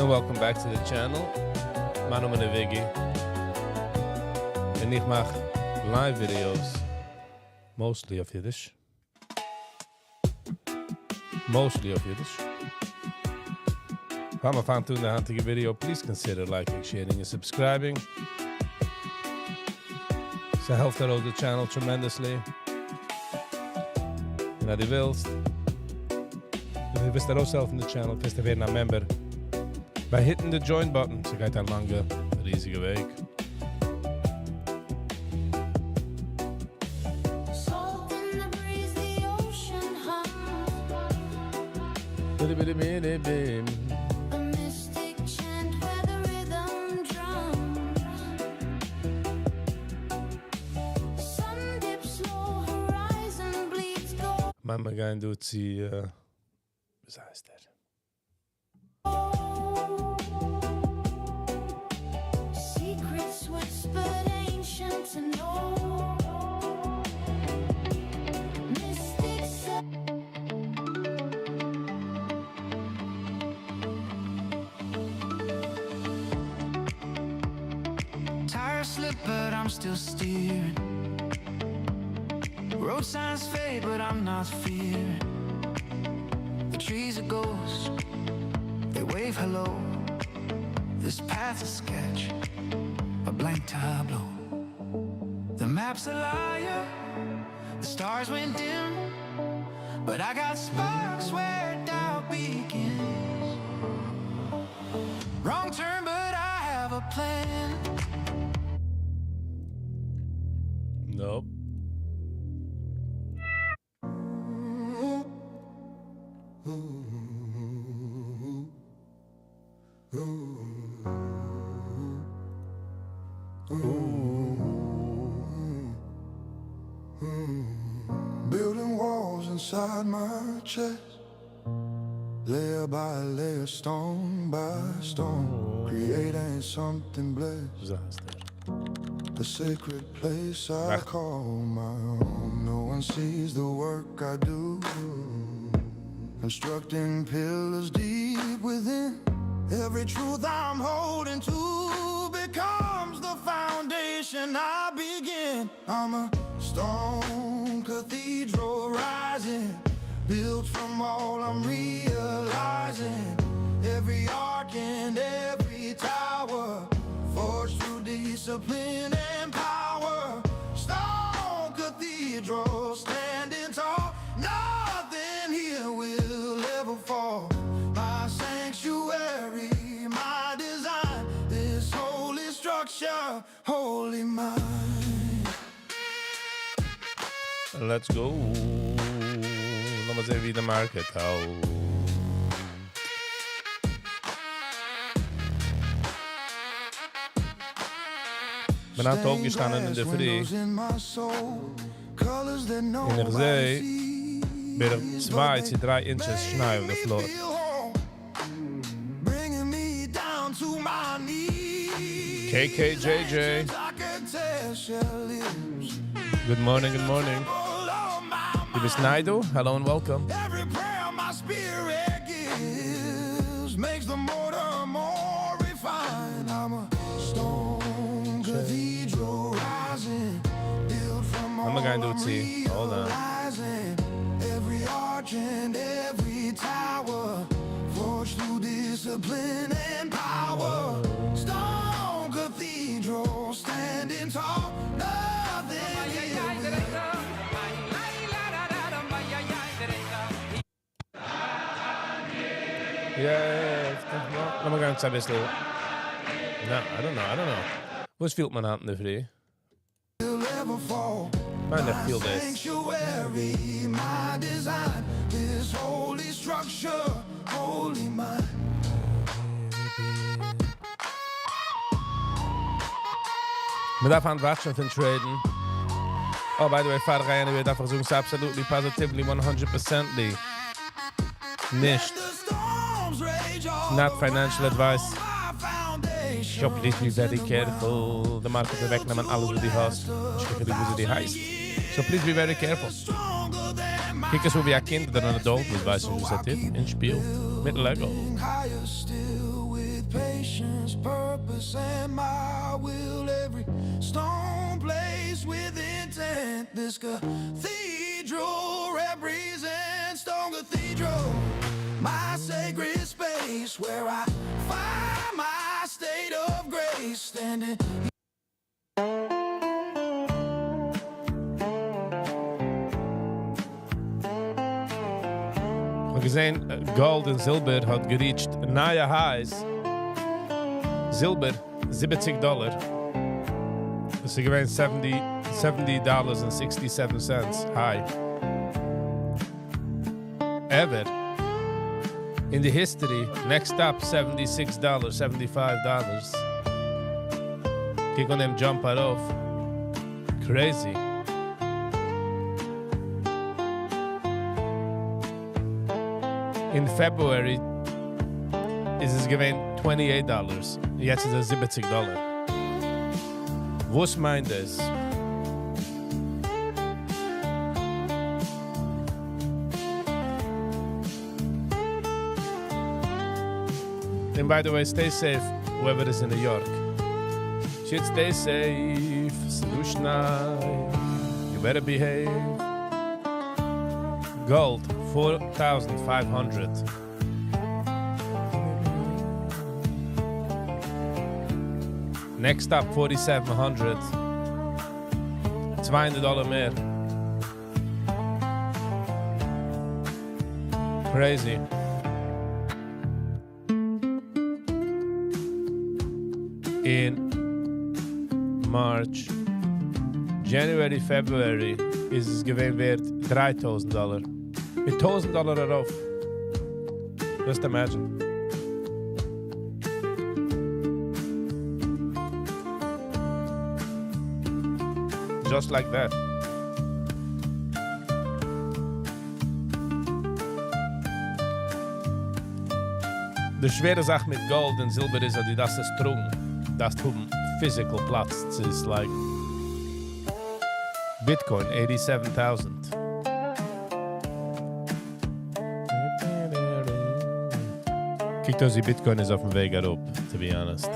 And welcome back to the channel. מיין נאמען איז Viggy. און איך מאך live videos. Mostly אויף אידיש. Mostly אויף אידיש. פאר מיר פאנגען אן די היינטיגע video, please consider liking, sharing and subscribing. ס'העלפט ארויס the channel tremendously. און אז דו ווילסט, און דו ווילסט ארויסהעלפן the channel, קענסטו ווערן א member. By hitting the join button, ס'גייט א לאנגע, ריזיגע וועג. Salt in the breeze, the ocean hums. A mystic chant where the rhythm drums. Sun dips low, horizon bleeds gold. מיר גייען דא צו, וואס הייסט דער? Secrets whispered ancient and old. Mystic Tires slip, but I'm still steering. Road signs fade, but I'm not fearing. The trees are ghosts, they wave hello. This path's a sketch, a blank tableau. The map's a liar, the stars went dim, but I got sparks where doubt begins. Wrong turn, but I have a plan. Nope. Building walls inside my chest, layer by layer, stone by stone, creating something blessed. וואס הייסט דער? The sacred place I Ach. call my own. No one sees the work I do. Constructing pillars deep within. Every truth I'm holding to becomes the foundation I begin. I'm a stone cathedral rising, built from all I'm realizing. Every arc and every tower, forged through discipline and power. Stone cathedral standing tall, nothing here will ever fall. My sanctuary, my design, this holy structure, holy mind. Let's go. לאמיר זען ווי די market האלט. בין היינט אויפגעשטאנען אין דער פרי. און איך זע בערך צוויי צו דריי inches שניי אויף די floor. KKJJ. Good morning, good morning. דו ביסט ניי דא? Hello and welcome. Every prayer my spirit gives makes the mortar more refined. I'm a stone cathedral rising, built from לאמיר all גיין דא I'm צו. Hold on. realizing. Every arch and every tower, forged through discipline and power. Stone cathedral standing tall, nothing here will Yeah, לאמיר גיין צו אביסל. No, I don't know, I don't know. וואס פילט מען היינט אין דער פרי? ever fall. מיין איך פיל דאס. Sanctuary, my design, this holy structure, holy mind. מען דארף היינט וואטשן פון trade ן. Oh, by the way, פאר איך גיי anyway, דארף איך זאגן, ס'איז absolutely, positively, 100%ly נישט. Not financial advice. So please be very careful. The market וועט אוועקנעמען אלעס וואס דו האסט. נישט קיין חילוק וויאזוי דו הייסט. So please be very careful. קוק עס אן ווי א קינד אדער אן adult וואס ווייסט נישט וואס ער טוט און שפילט מיט Lego. Patience, purpose, and my will. Every stone placed with intent. This cathedral represents Stone Cathedral, my sacred space where I find my state of grace. Standing איך האב געזען, gold און זילבער האט גע reached נייע highs. זילבער, 70 דאלאר. דאס איז געווען $70.67 high. Ever. In the history, next up, $76, $75. קוק אן דעם jump ארויף. Crazy. In February איז עס געווען $28. יעצט איז עס 70 דאלאר. וואס מיינט דאס? And by the way, stay safe, whoever is in New York. Shit, stay safe. Solution. You better behave. Gold, 4,500. Next up, 4,700. 200 דאלאר מער. Crazy. In March, January, February איז עס געווען ווערט 3,000 דאלאר. מיט 1,000 דאלאר ארויף. Just imagine. Just like that. די שווערע זאך מיט גאלד און זילבער איז, אז דו דארפסט עס טראגן. דארפסט האבן physical פלאץ. ס'איז like Bitcoin, 87,000. קוקט אויס, ווי Bitcoin איז אויפ'ן וועג אראפ, to be honest.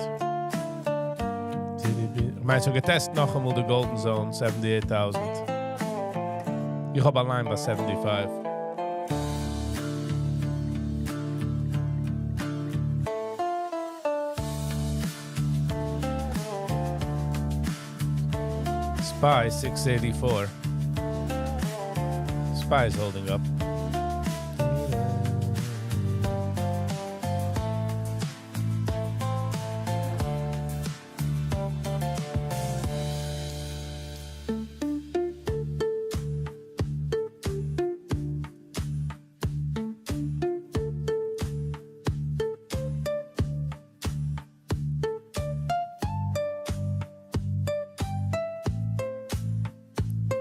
איך מיין, ס'האט גע test נאך אמאל די Golden Zone, 78,000. איך האב א line ביי 75. SPY 684. SPY is holding up.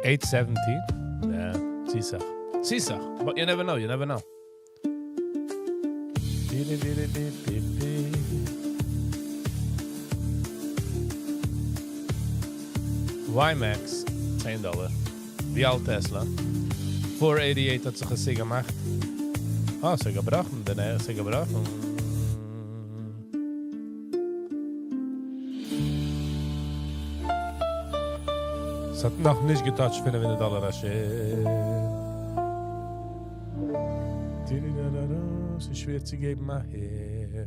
817? Yeah, צו סאך. צו סאך. But you never know, you never know. Beep, beep, beep, beep, beep. WiMAX, 10 דאלאר. ווי אלט Tesla. 488 האט זיך א געמאכט. אה, ס'איז געבראכן, דער ס'איז געבראכן. ס'האט נאך נישט גע touched 500 דאלאר א share. ס'איז שווער צו געבן אהער.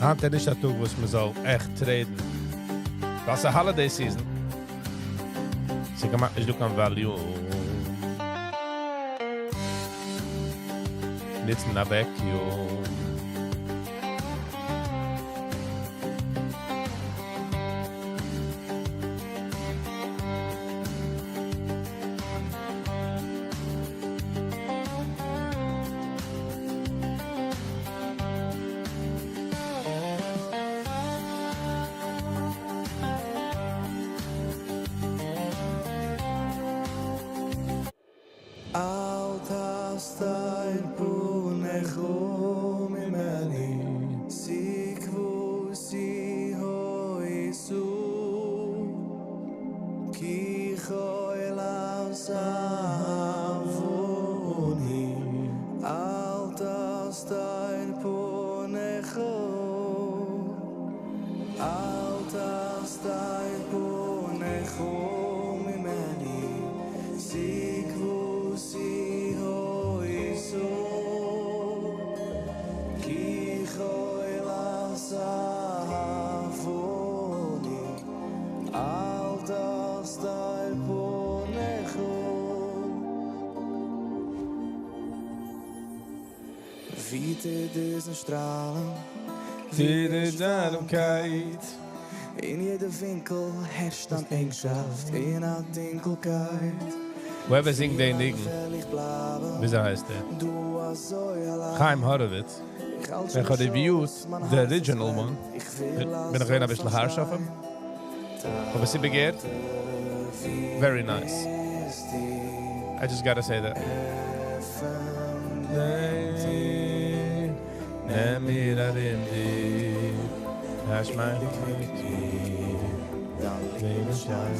היינט איז נישט א טאג, וואס מען זאל עכט trade ן. דאס איז holiday season. ס'קומט נישט דא קיין value. ניצן א vacuum. תסתר פניך ממני תקוותי היתה כי כל עזבוני אל תסתר פניך אל תסתר פניך ממני תקוותי היתה כי כל עזבוני אל תסתר פניך ווי די זון שטראלן די דאנקייט. אין יעדע ווינקל הערשט אן ענגשאפט אין א טונקלקייט. Whoever זינגט דעם ניגון? וועל איך בלייבן וויאזוי הייסט ער? דא אזוי אליין. Chaim Horowitz. איך האלט איך האב שוין reviewed שוין, מיין the הארץ איז original קלעם. one. איך וויל בין איך געווען א ביסל אזוי harsh אויף אים. פארשטיין. אבער ס'באגערט. Very nice. I just gotta say that. נעם מיר ארום דיר. האש מיין לעבן שיין.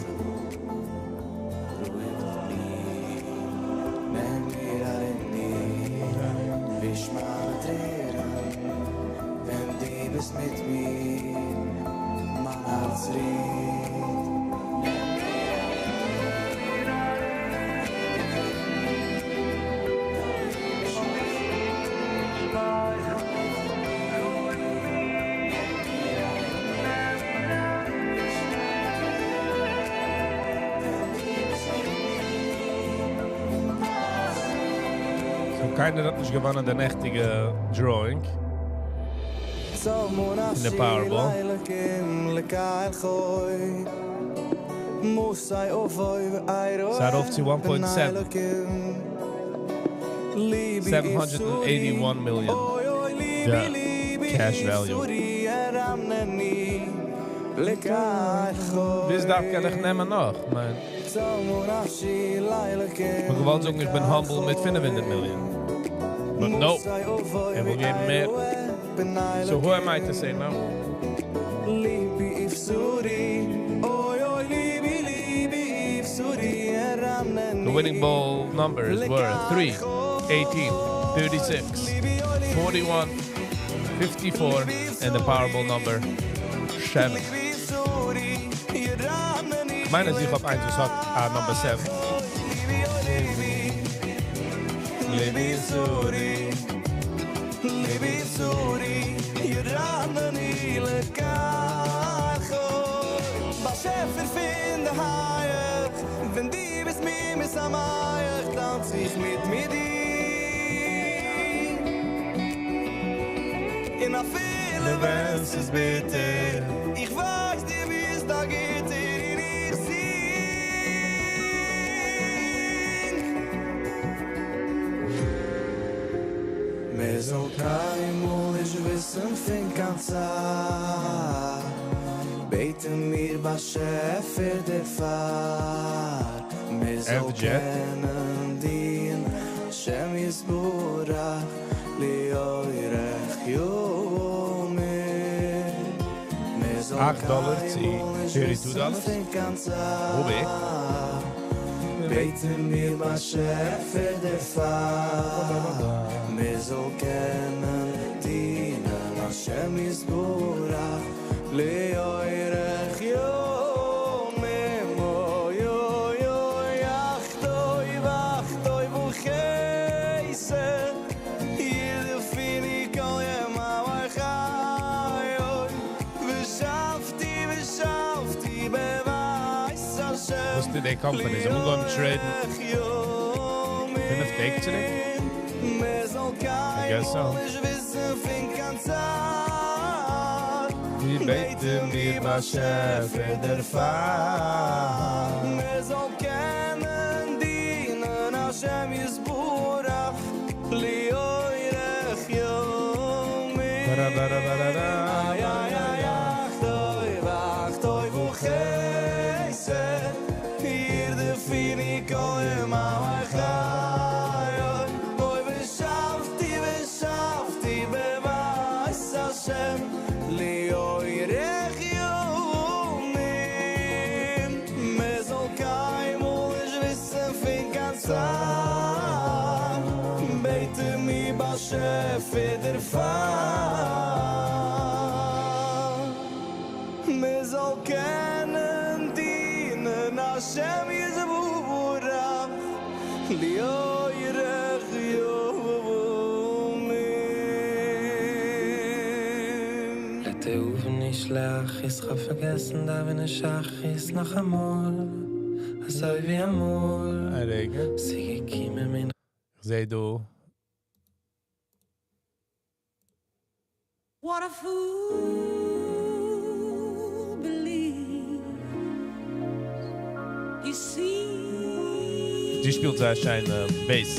נעם מיר ארום דיר, וויש מיינע טרערן, ווען דו ביסט מיט מיר, מיין הארץ רוט. So קיינער האט נישט געוואונען די נעכטיגע drawing. אין די Powerball. ס'איז ארויף צו 1.7. 781 million. The cash value. ביז דארף קען איך נעמען נאך, מיין. איך געוואלט זאגן, איך בין humble מיט 500 million. But no, ער וויל געבן מער. So who am I to say no? ליבי איפסורי, אוי אוי ליבי ליבי איפסורי, The winning ball numbers were 3, 18, 36, 41, 54, and the Powerball number 7. מיינע איך האב איינס, וואס האט number 7. ליבי סורי, ליבי סורי, ירנני לקחו. באשעפער פון דער הייך, ווען דו ביסט מיר משמח, טאנץ איך מיט מיט דיר. אין אפילו ווען ס'איז ביטער, איך ווייס דו ביסט א גוטער, און איך זינג. מיר זאל קיינמאל נישט וויסן פון קיין צער. בעטן מיר באשעפער דערפאר. מיר זאל FJ. קענען דינען השם יתברך לאורך ימים. מיר זאל 8 דאלער צו קיינמאל נישט 32 וויסן dollars. פון קיין צער. וואו בין בעטן מיר באשעפער דערפאר. מיר זאל קענען דינען השם יתברך לאורך ימים. אוי אוי אוי אך טוב אך טוב וחסד ירדפוני כל ימי חיי ושבתי ושבתי בבית השם וואס די company? זיי האבן אנגעהויבן traden 5 טעג צוריק? מיר זאל I guess so. קיינמאל נישט וויסן פון קיין צער. ווי בעטן מיר באשעפער דערפאר. מיר זאל קענען דינען השם יתברך לאורך ימים. Bara, bara, bara, bara. איי, איי, איי, אך טוב, אך טוב וחסד ירדפוני כל ימי חיי. אוי מיר באשעפער דערפאר מען זאל קענען דינען השם יתברך לאורך ימים. לתיאוב נשלח, איך האב פארגעסן דאווענען שחרית נאכאמאל, אזוי ווי אמאל. א רגע. ס'געקומען מנחה. איך זעה דא. What a fool believes he sees. זי שפילט זייער שיין bass.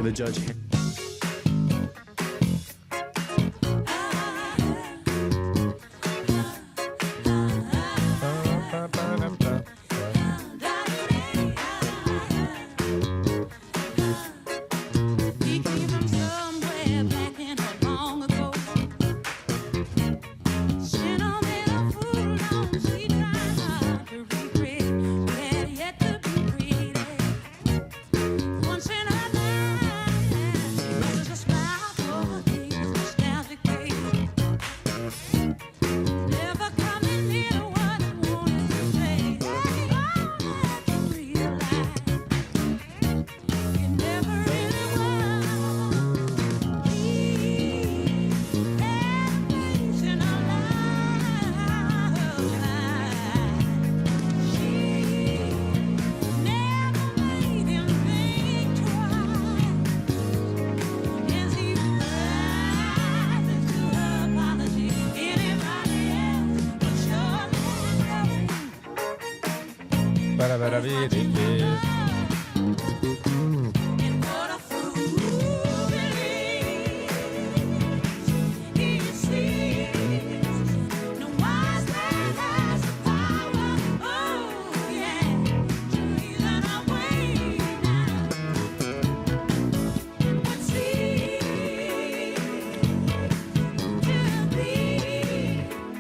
The judge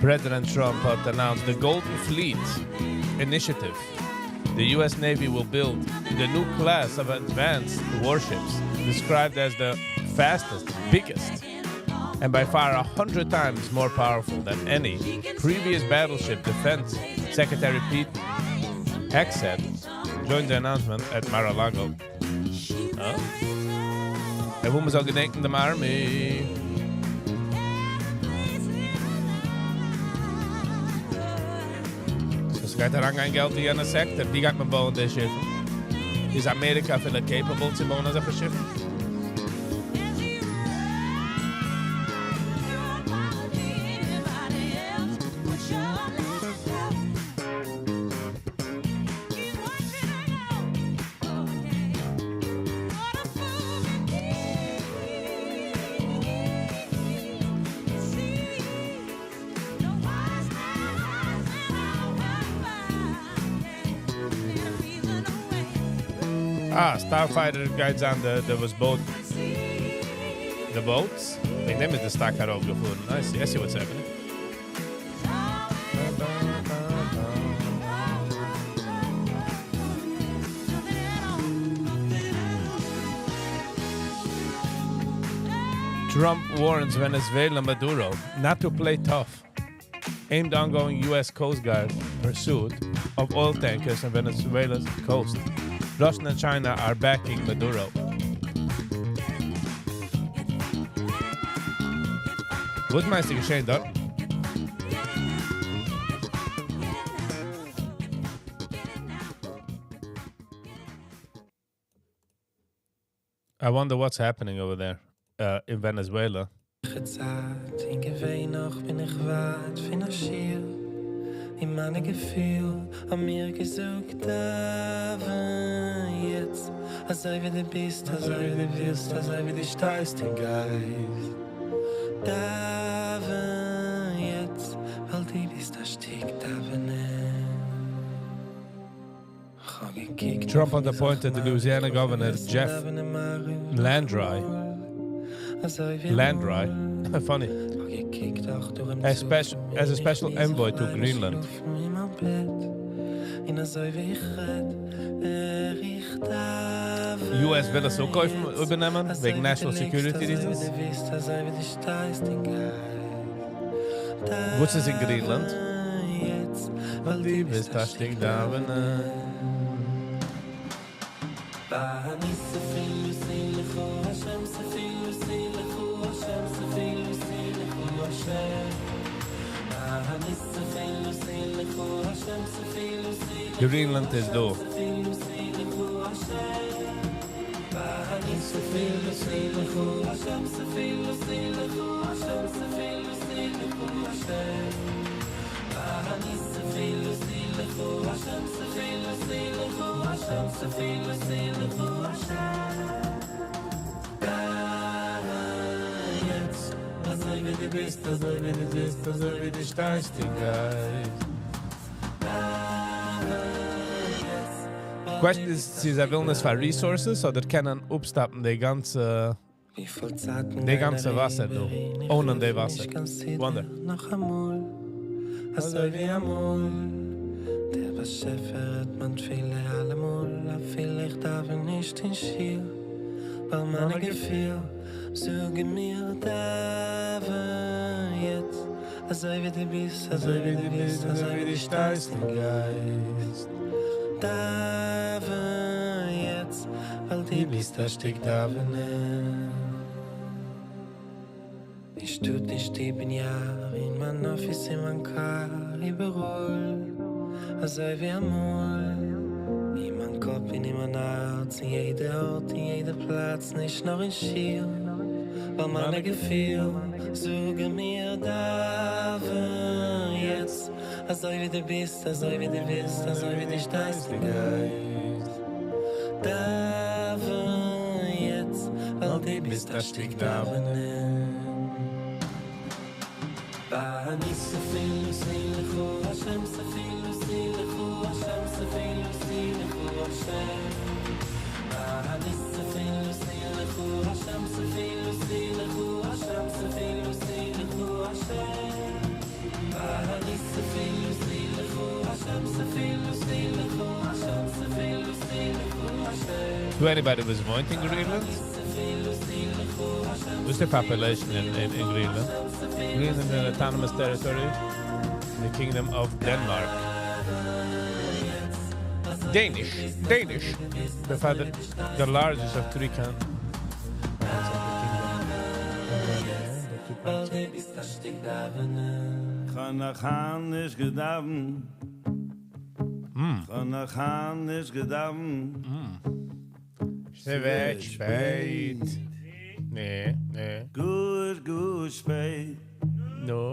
President Trump האט announced the Golden Fleet Initiative. The US Navy will build the new class of advanced warships, described as the fastest, biggest, and by far 100 times more powerful than any previous battleship. Defense Secretary Pete Hegseth joined the announcement at Mar-a-Lago. Huh? ער וויל מ'זאל געדענקען דעם army. So ס'גייט אריינגיין געלט אין יענע סעקטאר. ווי גייט מען בויען די שיפן? איז אמעריקע אפילו capable צו בויען אזעלכע שיפן? Ah, Starfighter גייט זיין די די וואס בויט די boats. וועגן דעם איז די stock ארויפגעפארן. I see, I see what's happening. Trump warns Venezuela Maduro not to play tough. Aimed ongoing U.S. Coast Guard pursuit of oil tankers on Venezuela's coast. Russia and China are backing Maduro. וואס מיינסטו געשען דארט? I wonder what's happening over there in Venezuela. צייט אין געווען נאך בין איך ווייט פון א שיעור אין מיינע געפיל האב מיר געזאגט דאווען יעצט אזוי ווי דו ביסט אזוי ווי דו ווילסט אזוי ווי דו שטייסט און גייסט דאווען יעצט ווייל דו ביסט א שטיק דאווענען Trump had appointed the Louisiana governor Jeff Landry. Landry. Funny. As a special envoy to Greenland. און אזוי ווי איך רעד, הער איך US וויל עס אויך קויפן, איבערנעמען, וועגן national security reasons. אזוי ווי דו שטייסט און גייסט. וואס איז אין Greenland? יעצט, ווייל דו ביסט א שטיק דאווענען. ואני ספילו סילכו השם ספילו סילכו השם ספילו סילכו השם ואני ספילו סילכו השם ספילו סילכו Greenland איז דא. ספילו סילכו השם ואני ספילו סילכו השם ספילו סילכו השם ספילו סילכו השם ואני ספילו סילכו השם ספילו סילכו השם ספילו סילכו השם יעצט אזוי ווי דו ביסט, אזוי ווי דו ביסט, אזוי ווי דו שטייסט און גייסט. Question איז, צו זיי ווילן עס פאר resources אדער קענען אפסטאפן די גאנצע די גאנצע וואסער דא, own ען די וואסער. Wonder. נאכאמאל אזוי ווי אמאל דער באשעפער הערט מיין תפילה אלעמאל אפילו איך דאווען נישט אין שול ווייל מיינע געפיל זאגן מיר דאווען יעצט אזוי ווי דו ביסט אזוי ווי דו ביסט אזוי ווי דו שטייסט און גייסט דאווען יעצט ווייל דו ביסט א שטיק דאווענען אין שטאט אין שטוב אין יאר אין מיין אפיס אין מיין קאר איבעראל אזוי ווי אמאל אין מיין קאפ און אין מיין הארץ אין יעדע ארט אין יעדע פלאץ נישט נאר אין שול ווייל מיינע געפיל זאגן מיר דאווען יעצט אזוי ווי דו ביסט אזוי ווי דו ביסט אזוי ווי דו שטייסט און גייסט דאווען יעצט ווייל דו ביסט א שטיק דאווענען ואני ספילו סילכו השם ספילו סילכו השם ספילו סילכו השם ואני ספילו סילכו השם ספילו סילכו השם ספילו סילכו השם ואני ספילו סילכו השם ספילו סילכו השם ספילו סילכו השם Do anybody was וואוינט אין Greenland? What's the population in Greenland? Greenland is an autonomous territory in the Kingdom of Denmark. Danish, Danish. The father, the largest of three countries. ווייל דו ביסט א שטיק דאווענען. כ'האב נאך היינט נישט געדאווענט. כ'האב נאך היינט נישט געדאווענט. ס'ווערט שפעט. נע, נע. גאר, גאר שפעט. No.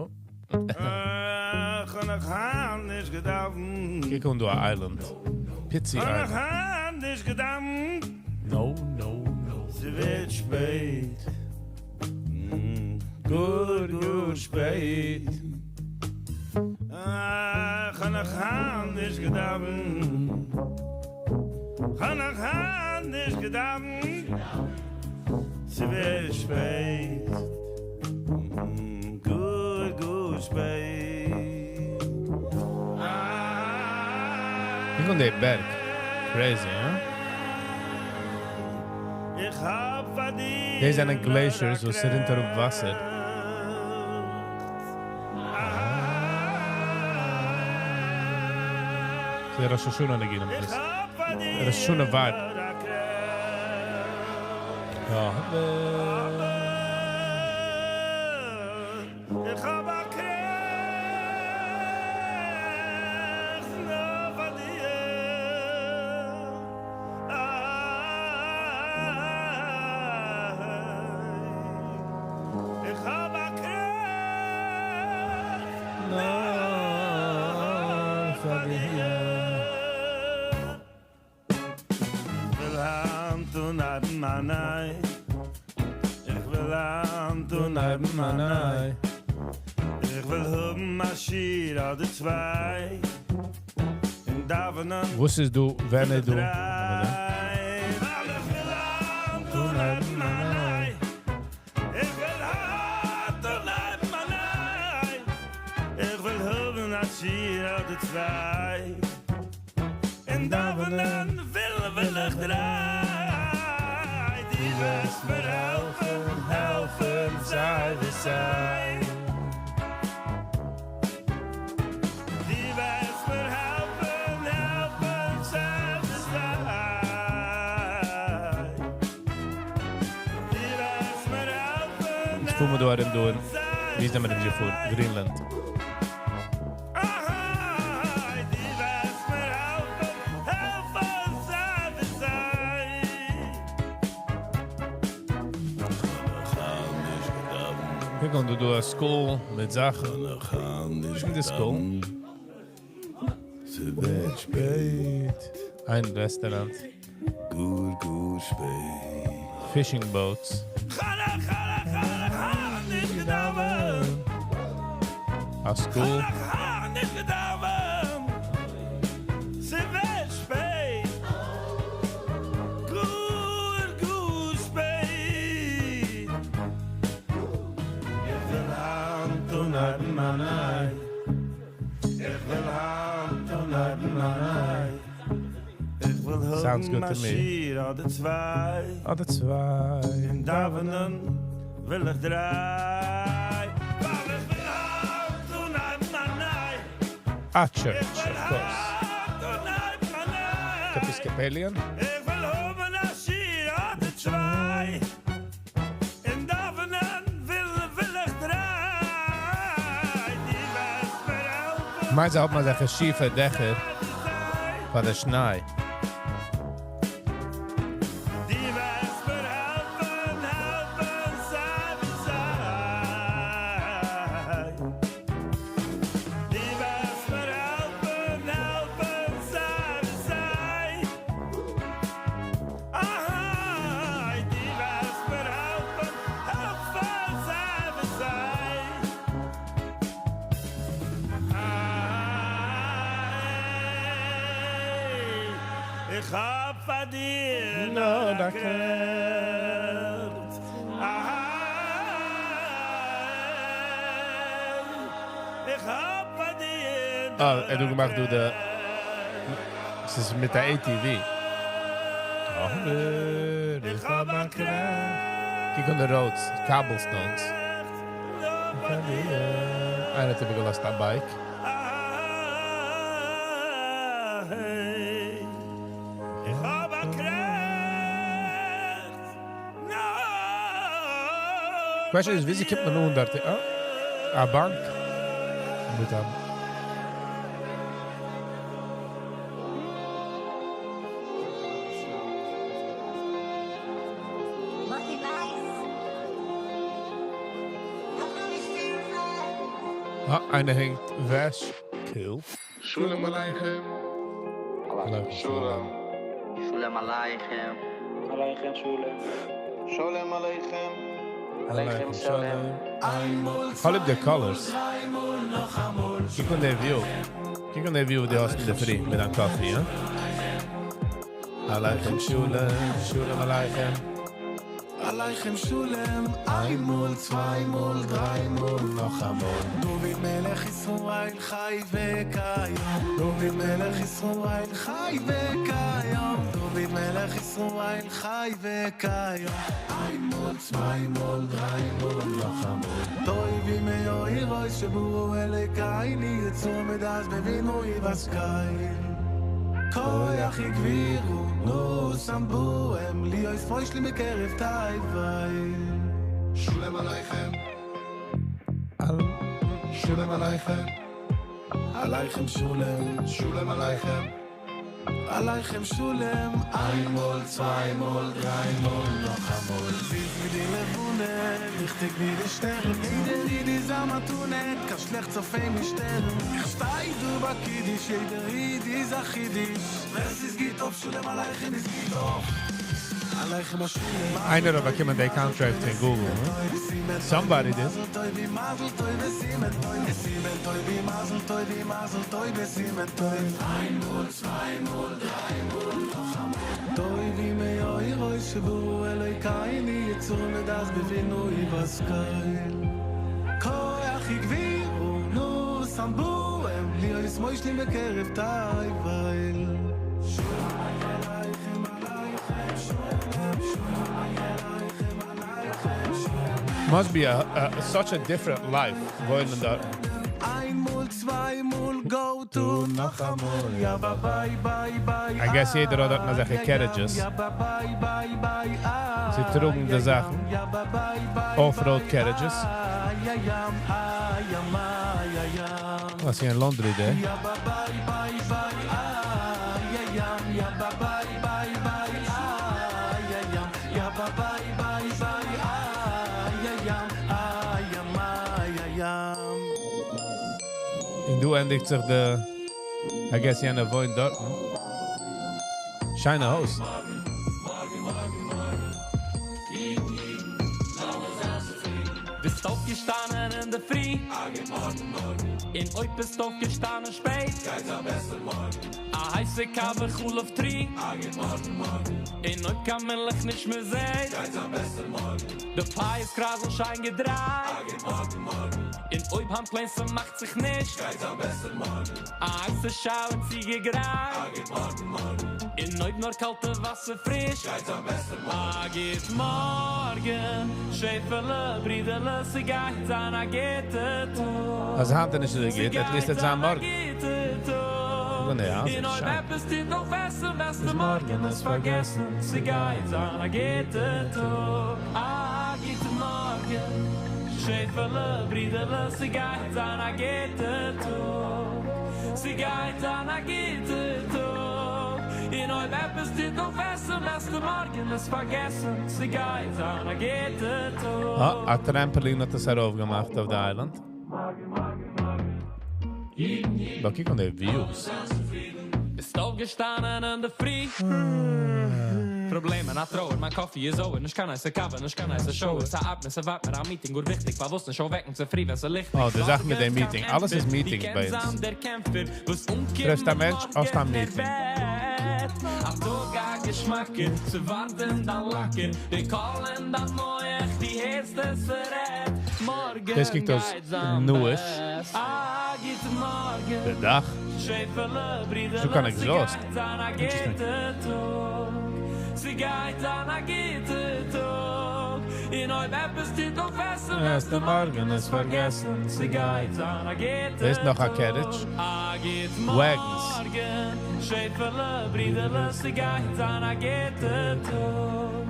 כ'האב נאך היינט נישט געדאווענט. קוק אן דא א island. פיצי כ'האב נאך island. היינט נישט געדאווענט. No, no, no. ס'ווערט שפעט. גאר, גאר שפעט. כ'האב נאך היינט נישט געדאווענט. כ'האב נאך היינט נישט געדאווענט. ס'ווערט שפעט. גאר, גאר שפעט. קוק אן די בערג. Crazy, huh? איך האב פאר דיר דאס זענען glaciers, וואס ס'רינט אראפ וואסער. ס'איז ראש השנה ניגונים דאס. ראש השנה vibe. יא. איך האב א קרעכץ נאר פאר דיר. איך האב א קרעכץ נאר פאר דיר. וויל היינט אנהייבן מיין ניי. איך וויל היינט אנהייבן מיין ניי. איך וויל האבן א שיעור אדער צוויי. און דאווענען. וואס איז דא, ווען איז דא? דריי. ווייל איך וויל היינט אנהייבן מיין ניי. איך צוויי. און דאווענען וויל, וויל איך דריי. דו וועסט מיר העלפן, העלפן, סיי ווי סיי. דו וועסט מיר העלפן, העלפן, סיי ווי סיי. דו וועסט מיר העלפן, יעצט פארן מיר דא ארום דא אין, ווי זענען מיר דען געפארן? Greenland. איי, דו וועסט מיר העלפן, העלפן, סיי ווי סיי. We're going to do a school מיט זאכן. In the school. ס'ווערט שפעט. איין restaurant. גאר, גאר שפעט. Fishing boats. כ'האב, כ'האב, כ'האב, כ'האב נישט געדאוונט. A school. כ'האב נישט געדאוונט. ס'ווערט שפעט. גאר, גאר שפעט. איך וויל היינט אנהייבן מיין ניי. איך וויל היינט אנהייבן מיין ניי. איך וויל Sounds good to me. שיר אדער צוויי. אדער צוויי. און דאווענען וויל איך דריי. ווייל איך וויל היינט אנהייבן מיין ניי. A church, of course. Episcopalian? איך וויל האבן א שיר אדער צוויי. און דאווענען וויל, וויל איך דריי. דו וועסט מיר העלפן. מיינסט האט מען אזעלכע שיפע דעכער פאר די שניי. דו וועסט מיר העלפן, העלפן, סיי ווי סיי. דו וועסט מיר העלפן, העלפן, סיי ווי סיי. איי, דו וועסט מיר העלפן, העלפן, סיי ווי סיי. איי, איך האב פאר דיר נאר נאר א א קרעכץ. איי, איך האב פאר דיר אה, ער האט געמאכט דא די עס איז מיט דער ATV. איך האב א קרעכץ. קוק אן the roads, cobblestones. איינער האט איבערגעלאזט א bike. איי, איך האב א קרעכץ. נאר Question is, וויאזוי קומט מען אן דארט? אה, א באנק? מיט א Lucky Vice. אה, איינער הענגט וועש. Cool. שלום עליכם. עליכם שלום. שלום עליכם. עליכם שלום. שלום עליכם. עליכם שלום. כ'האב ליב די colors. קוק אן די view. קוק אן די view דו האסט אין דער פרי מיט א coffee, הא? עליכם שלום, שלום עליכם. עליכם שלום, איין מאל, צוויי מאל, דריי מאל, נאך אמאל. דוד מלך ישראל חי וקיים. דוד מלך ישראל חי וקיים. דוד מלך ישראל חי וקיים. איין מאל, צוויי מאל, דריי מאל, נאך אמאל. טובים מאורות שברו אלוקינו יצור מדעת בבינה ובשכל. כוח הגבירו, נתן בהם, להיות מושלים בקרב תבל. שלום עליכם. שלום עליכם. עליכם שלום. שלום עליכם. עליכם שלום, איין מאל, צוויי מאל, דריי מאל, נאך אמאל. זיס ווי די לבנה, ליכטיג ווי די שטערן, יעדער איד איז א מתנה, קיין שלעכטס אויף אים נישט שטערן. איך שטיי דא ביי קידוש, יעדער איד איז א חידוש. ווער ס'איז גוט אויף שלום עליכם איז גוט אויף. עליכם השלום. איינער האט באקומען די contract פון Google, huh? Somebody did. מזל טוב, מזל טוב, סימן טוב, סימן טוב, מזל טוב, מזל טוב, סימן טוב. איין מאל, צוויי מאל, דריי מאל, נאך אמאל. טובים מאורות שברו אלוקינו יצור מדעת בבינה ובשכל. כוח הגבירו נתן בהם להיות מושלים בקרב תבל. שלום עליכם עליכם שלום שלום עליכם עליכם שלום. Must be a such a different life וואוינען דארט. איין מאל, צוויי מאל, go to נאך אמאל, יא ביי ביי ביי. I guess יעדער האט דארט אזעלכע carriages. יא ביי ביי ביי. זיי טראגן די זאכן. Off-road carriages. יא ים ים ים. וואס איז א laundry there? יא ביי ביי ביי יא ים יא ביי ביי ביי יא ים יא ביי ביי ביי יא ים ים ים. און דא ענדיגט זיך די, I guess יענער וואוינט דארט. שיינע הויז. ביסט אויפגעשטאנען אין דער פרי. און אויב ביסט אויפגעשטאנען שפעט. א הייסע קאווע half three. און אויב קיין מילך נישט מער זעט. די פיאות קרייזל שיין געדרייט. און אויב היינט פלענסט ס'מאכט זיך נישט. א הייסע shower צוגעגרייט. און אויב נאר קאלטע וואסער פריש. א גוט מארגן, שעפעלע, ברידעלע, ס'גייט זיין א גוטער טאג. אז היינט נישט אזוי גוט, at least ס'וועט זיין מארגן. און יא, אין ס'איז אויב שיין. עפעס טוט נאך בעסער, וועסטו מארגן עס פארגעסן. ס'גייט זיין א גוטער טאג. א גוט מארגן, שעפעלע, ברידעלע, ס'גייט זיין א גוטער טאג. ס'גייט זיין א גוטער טאג. און אויב עפעס טוט נאך בעסער, וועסטו מארגן עס פארגעסן. ס'גייט זיין א גוטער טאג. אה, א trampoline האט עס ארויפגעמאכט אויף די island. אבער קוק אן די views. ביסט אויפגעשטאנען אין דער פרי. פראבלעמען, א טרויער, מיין coffee איז over. נישט קיין הייסע קאווע, נישט קיין הייסע shower. ס'ארבעט, ס'ווארט מיר א meeting, גאר וויכטיג. פארוואס נישט אויפוועקן צו פרי, ווען ס'ליכטיג? Oh, די זאך מיט דעם meeting. אלעס איז meeting ביי אונז. טרעפסט א מענטש, האסט א meeting. א טאג א געשמאקער, ס'ווארט אין דיין locker. די קול אין דיין מוח, דו הערסט עס ס'רעדט. מארגן דאס קוקט אויס גייט זיין newish. בעסער. א גוט מארגן. דער דאך. שעפעלע, ברידעלע, So קיין exhaust. ס'גייט זיין א Interesting. גוטער טאג. ס'גייט זיין א גוטער טאג. און אויב עפעס טוט נאך בעסער, וועסטו מארגן עס פארגעסן. ס'גייט זיין א גוטער דא איז נאך א טאג. carriage. א גוט Wagons. מארגן. שעפעלע, ברידעלע, ס'גייט זיין א גוטער טאג.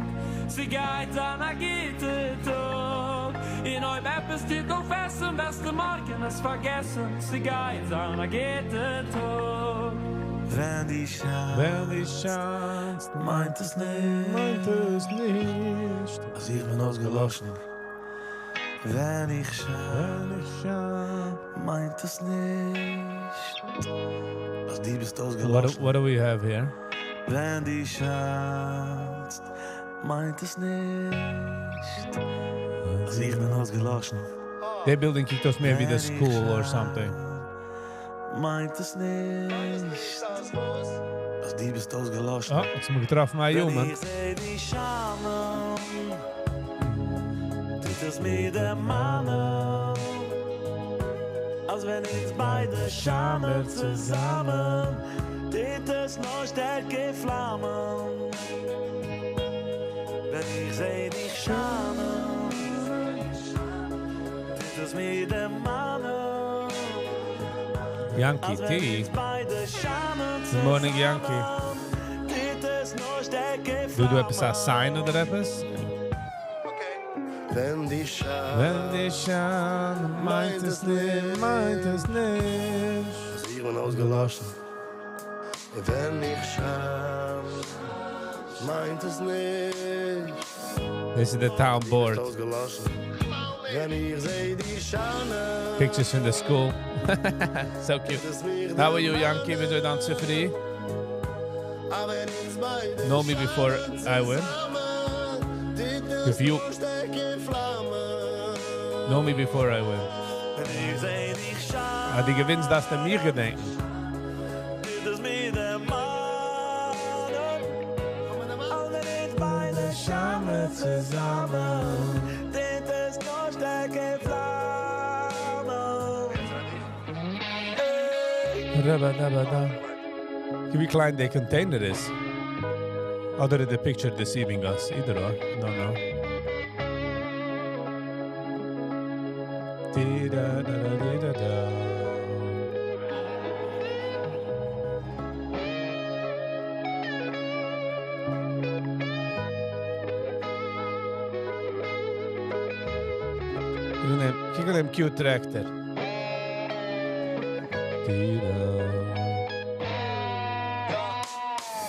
ס'גייט זיין א גוטער טאג. און אויב עפעס טוט נאך בעסער, וועסטו מארגן עס פארגעסן. ס'גייט זיין א גוטער טאג. ווען דו שיינסט, ווען דו שיינסט, מיינט עס נישט, מיינט עס נישט, אז איך בין אויסגעלאשן. ווען איך שיין, ווען איך שיין, מיינט עס נישט, אז דו ביסט What, אויסגעלאשן. what do we have here? ווען דו שיינסט, מיינט עס נישט, אז איך בין אויסגעלאשן. דער building קוקט אויס מער ווי the ווען איך school or something. מיינט עס נישט, אז דו ביסט אויסגעלאשן. Oh, יעצט האבן מיר געטראפן א ווען human. איך זע דיך שיינען, טוט עס מיר דערמאנען, אז ווען אונז ביידע שיינען צוזאמען, טוט עס נאך שטערקער פלאמען. ווען איך זע דיך שיינען, טוט עס מיר דערמאנען, Yankee אז T. ווען אונז ביידע שיינען Good morning, Yankee. טוט עס נאך שטערקער דו דו עפעס א sign אדער עפעס? ווען דו שיינ, ווען דו שיין, מיינט עס נישט, מיינט עס נישט. אז איך בין אויסגעלאשן. ווען איך שיין, מיינט עס נישט. This is the town board. אויסגעלאשן. ווען איך זע דיך שיינען, Pictures from the school. So cute. How are you, Yankee? וויאזוי דיין צופרי? Know me before I win. If you know me before I win. אה, דו געווינסט, דארפסטו מיר געדענקען. טוט עס מיר דערמאנען, אז ווען אונז ביידע שיינען צוזאמען, טוט עס נאך שטערקער פלאמען. רבא-דבא-דא. קוק ווי קליין דער container איז. אדער איז די picture deceiving us. Either or. No, no. Di-da-da-da-di-da-da. קוק אן דעם cute tractor. Di-da.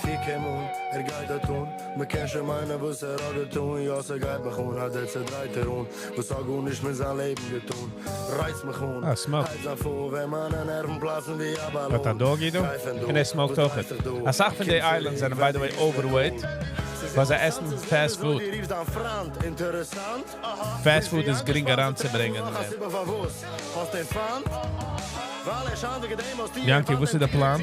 קוק אים אן, ער גייט דארט אן, מען קען שוין מיינען וואס ער האט געטון, יא ס'גייט מיך אן אז דער צעדרייטער אן, וואס האט גארנישט מיט זיין לעבן געטון, רייצט מיך אן, Ah, smoke. הייבט זיין פאן ווען מיינע נערוון פלאצן ווי א באלון. האט א doggy דא? גיי פון דא, און ער smoke ט וואס אויך. דרייסט זיך דא? א סאך פון די קום islands צוריק, זענען, by the way, overweight, ווייל זיי עסן fast food. Fast food איז גרינג אריינצוברענגען אין דעם. Yanky, וואס איז דער plan?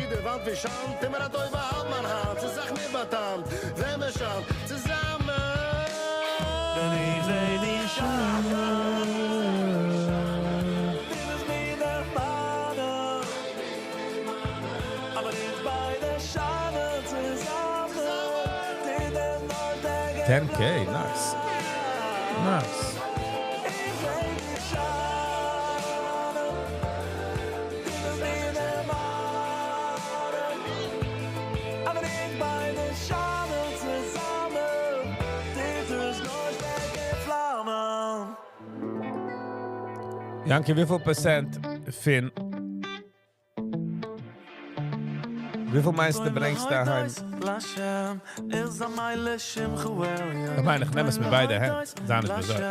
10K, nice. Nice. Yanky, וויפיל percent פון וויפיל מיינסטו ברענגסטו אהיים? איך מיין, איך נעם עס מיט ביידע הענט. זיי נישט באזארגט.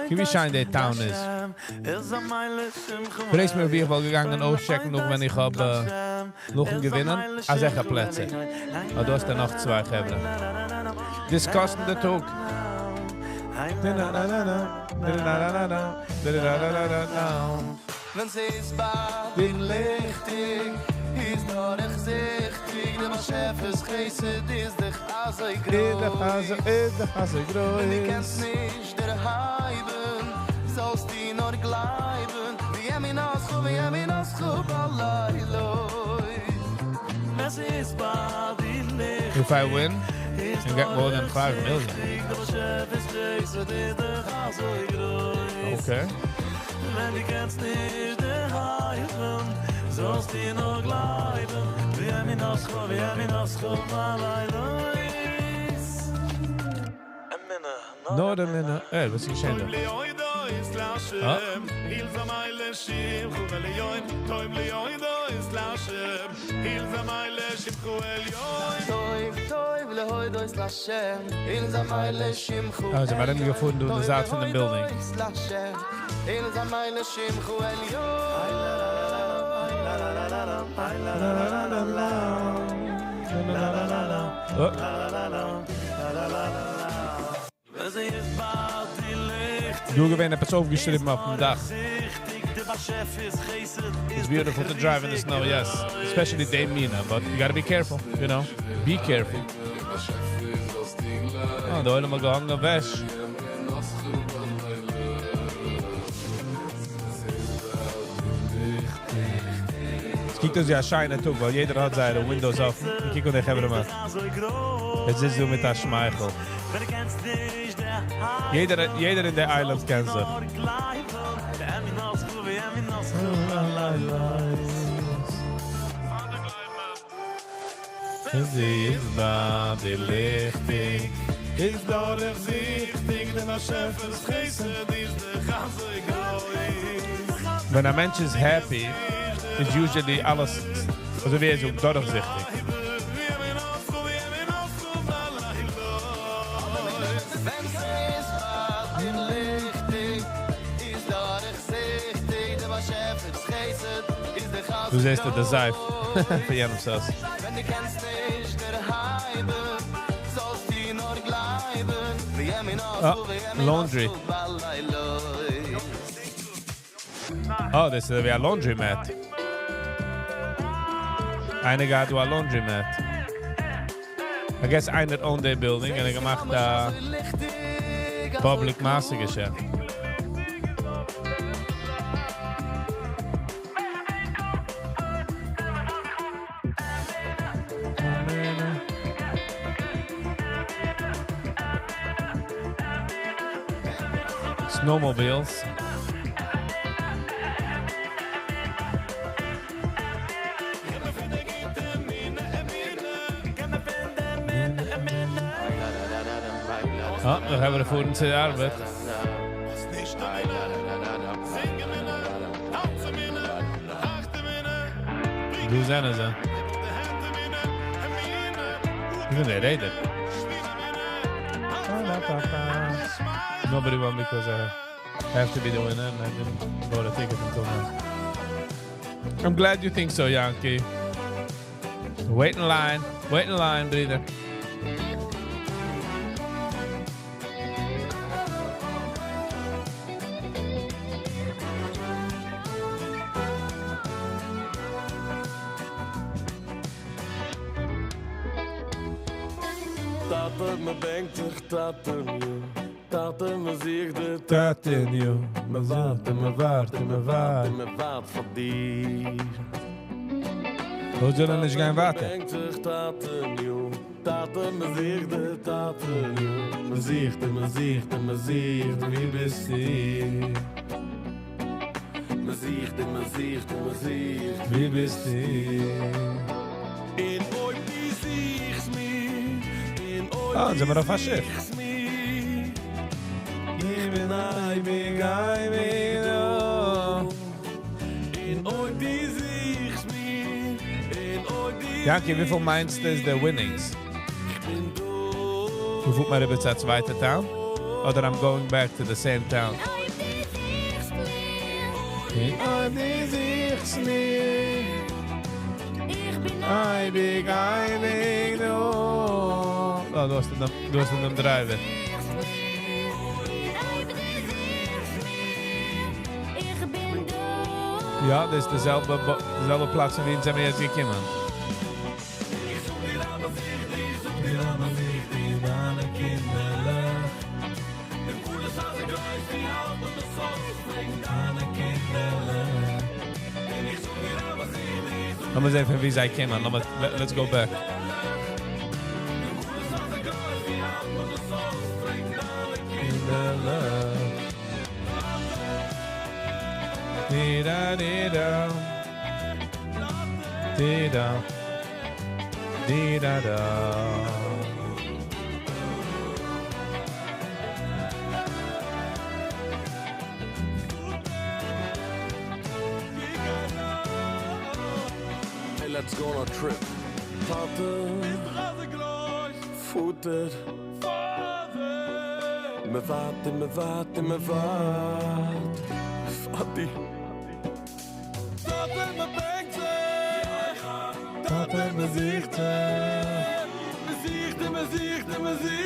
קוק ווי שיין די town איז. פרעגסט מיר וואו איך וואלט געגאנגען אויסטשעקן נאך ווען איך האב נאכן געווינען? אזעלכע פלעצער. אבער דו האסט דא נאך צוויי חברה. Discussing the talk. ווען ס'איז ביי דיר ליכטיג, איז דורכזיכטיג, דער באשעפער'ס חסד איז דאך אזוי איז דאך אזוי, איז דאך אזוי ווען דו גרויס. קענסט נישט דערהייבן, זאלסטו נאר גלייבן, וימינתך וימינתך בלילות. ווען ס'איז ביי דיר ליכטיג, If I win and get more than 5 million. Okay. ווען דו קענסט נישט דערהייבן, זאלסטו נאר גלייבן, וימינתך וימינתך בלילות. נאר א מינוט. היי, וואס איז געשען דא? Ah. אה, זיי האבן געפונען דא די זייט פון דעם building. Oh. דא געווען עפעס אויפגעשריבן אויף דעם דאך. It's beautiful to drive in the snow, yes. Especially day Mina, but you gotta be careful, you know. Be careful. Oh, דער עולם האט געהאנגען וועש. עס קוקט אויס ווי א שיינער טאג, ווייל יעדער האט זייערע windows אפן. קוק אן די חברה מאן. עס איז דא מיט א שמייכל. יעדער, יעדער אין די island קען זיך. עס איז ביי דיר ליכטיג, איז דורכזיכטיג, דער באשעפער'ס חסד איז דאך אזוי גרויס. ווען א מענטש איז happy, איז usually אלעס, אזוי ווי ער זאגט, דורכזיכטיג. דו זעסט די זייף פאר יענעמ'ס הויז. אה, laundry. Oh, דאס איז ווי א laundromat. איינער גייט דא א laundromat. I guess איינער owned the building און ער געמאכט א public מעשה געשעפט. Snowmobiles. אה, די חברה פארן צו די ארבעט. דא זענען זיי. ווי זענען די רעדער? Nobody won because I have to be the winner and I didn't buy a ticket until now. I'm glad you think so, Yankee. Wait in line. Wait in line, ברודער. טאטע, מען בענקט זיך, טאטעניו. טאטע, מען זוכט דיר, טאטעניו. מען ווארט, מען ווארט, מען ווארט. מען ווארט פאר דיר. וואו זאל ער נישט גיין ווייטער? בענקט זיך, טאטעניו. טאטע, מען זוכט דיר, טאטעניו. מען זוכט, מען זוכט, מען זוכט, וואו ביסטו? מען זוכט, מען זוכט, מען זוכט, וואו ביסטו? און אויב דו זוכסט מיר, און אויב אה, זענען מיר אויף א שיף. זוכסט מיר, איך בין אייביג, אייביג דא. און אויב דו זוכסט מיר, און אויב דו Yankee, וויפיל מיינסטו איז די winnings? וואו פארט מען אריבער צו א צווייטע town? אדער I'm going back to the same town? אויב דו זוכסט מיר, אייביג, אייביג דא. Oh, דו האסט דעם, דו האסט דעם driver. איך בין דא. יא, דאס איז די זעלבע, די זעלבע פלאץ, וואו מיר זענען יעצט געקומען. איך זוך דיר אבער זיך דיך, זוך דיר אבער זיך דיך, מיינע קינדערלעך. דער גבול איז אזוי גרויס ווי האלב און דאס הויז פרעגן דיינע קינדערלעך. און איך זוך דיר אבער זיך דיך, זוך לאמיר זען פון וואו זיי קומען. לאמיר, let's go back. קינדערלעך. Di-da, di-da. Di-da. Di-da-da. Hey, let's go on a trip. טאטע, פאטער, מען ווארט, מען ווארט, מען ווארט. פאטי. טאטע, מען בענקט זיך. טאטע, מען זוכט זיך. מען זוכט, מען זוכט, מען זוכט.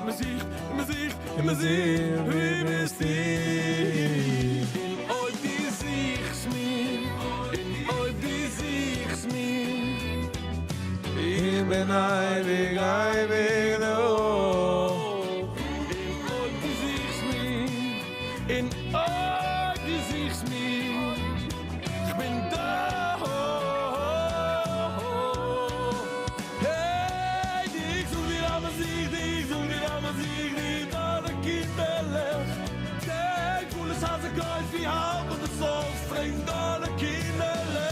מען זוכט, מען זוכט, מען זוכט, וואו ביסטו? און אויב דו זוכסט מיר, און אויב דו זוכסט מיר, איך בין אייביג, אייביג דא. און אויב דו זוכסט מיר, און אויב דו זוכסט מיר, איך בין דא. Hey, איך זוך דיר, אבער זוך דיך, זוך דיר, אבער זוך דיך, דיינע קינדערלעך. דער גבול איז אזוי גרויס ווי האלב און דאס הויז פרעגן דיינע קינדערלעך.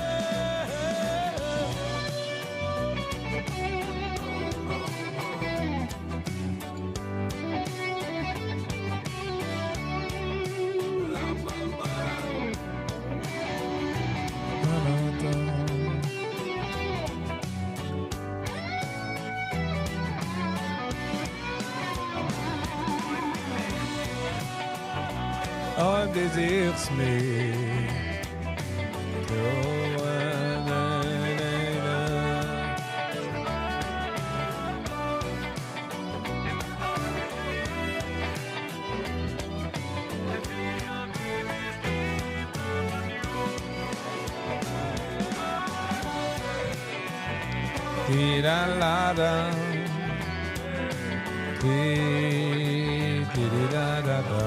אויב דו זוכסט מיר. Oh, na, na, na. Di-da-la-da. Di, di-di-da-da-da.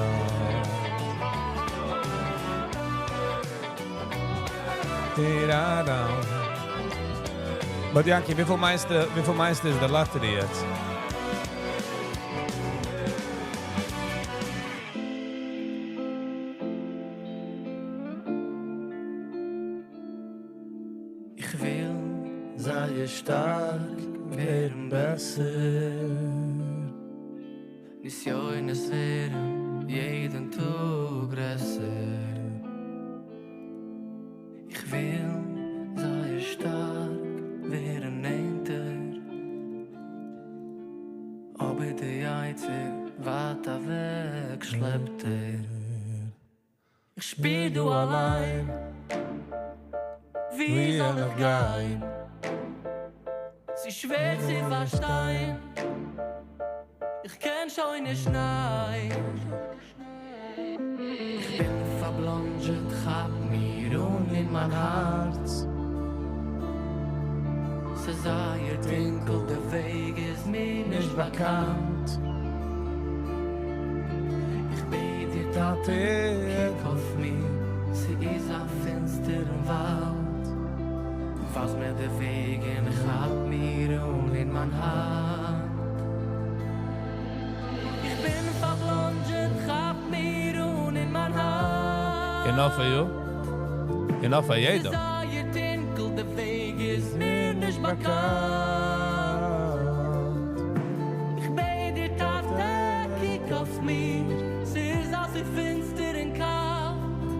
Di-da-da. But Yankee, וויפיל מיינסטו, וויפיל מיינסטו איז די lottery יעצט? זייער שטארק ווערן בעסער. נסיונות ווערן יעדן טאג גרעסער. איך וויל זייער שטארק ווערן נענטער. אבער די יצר ווייט אוועק שלעפט ער. איך שפיר דא אליין. ווי זאל איך גיין? ס'איז שווער צו פארשטיין. איך קען שוין נישט ניין. איך בין פארבלאנדזשעט, כאפ מיר אן אין מיין הארץ. ס'איז זייער טונקל, דער וועג איז מיר נישט באקאנט. איך בעט דיר טאטע, קוק אויף מיר, ס'איז א פינסטערן וואלד. ווייז מיר די וועג און כאפ מיר אן אין מיין האנט. איך בין פארבלאנדזשעט, כאפ מיר אן אין מיין האנט. Enough for you. Enough for יעדער. ס'איז זייער טונקל, דער וועג איז מיר נישט באקאנט. איך בעט דיר טאטע, קוק אויף מיר, ס'איז אזוי פינסטער און קאלט.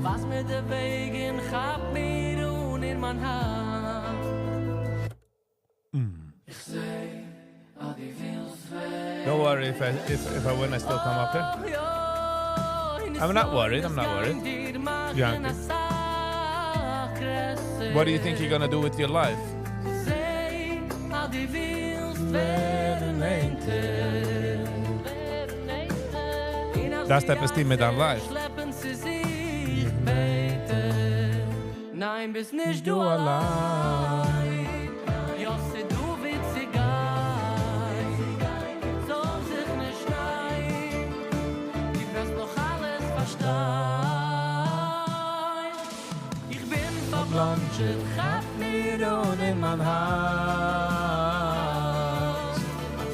ווייז מיר די וועג און כאפ מיר אן אין מיין האנט. איך זע, אז דו ווילסט ווערן. Don't worry if I win, I still come up there. I'm not worried. I'm not worried. Yankee. What do you think you're gonna do with your life? זע, אז דו ווילסט ווערן נענטער. דאס עפעס טון מיט דיין life. שלעפן צו זיך בעטער. ניין, ביסט נישט דו אליין. יא, ס'דא וואו צו גיין. זארג זיך נישט, ניין. דו וועסט נאך אלעס פארשטיין. איך בין פארבלאנדזשעט, כאפ מיר אן אין מיין האנט.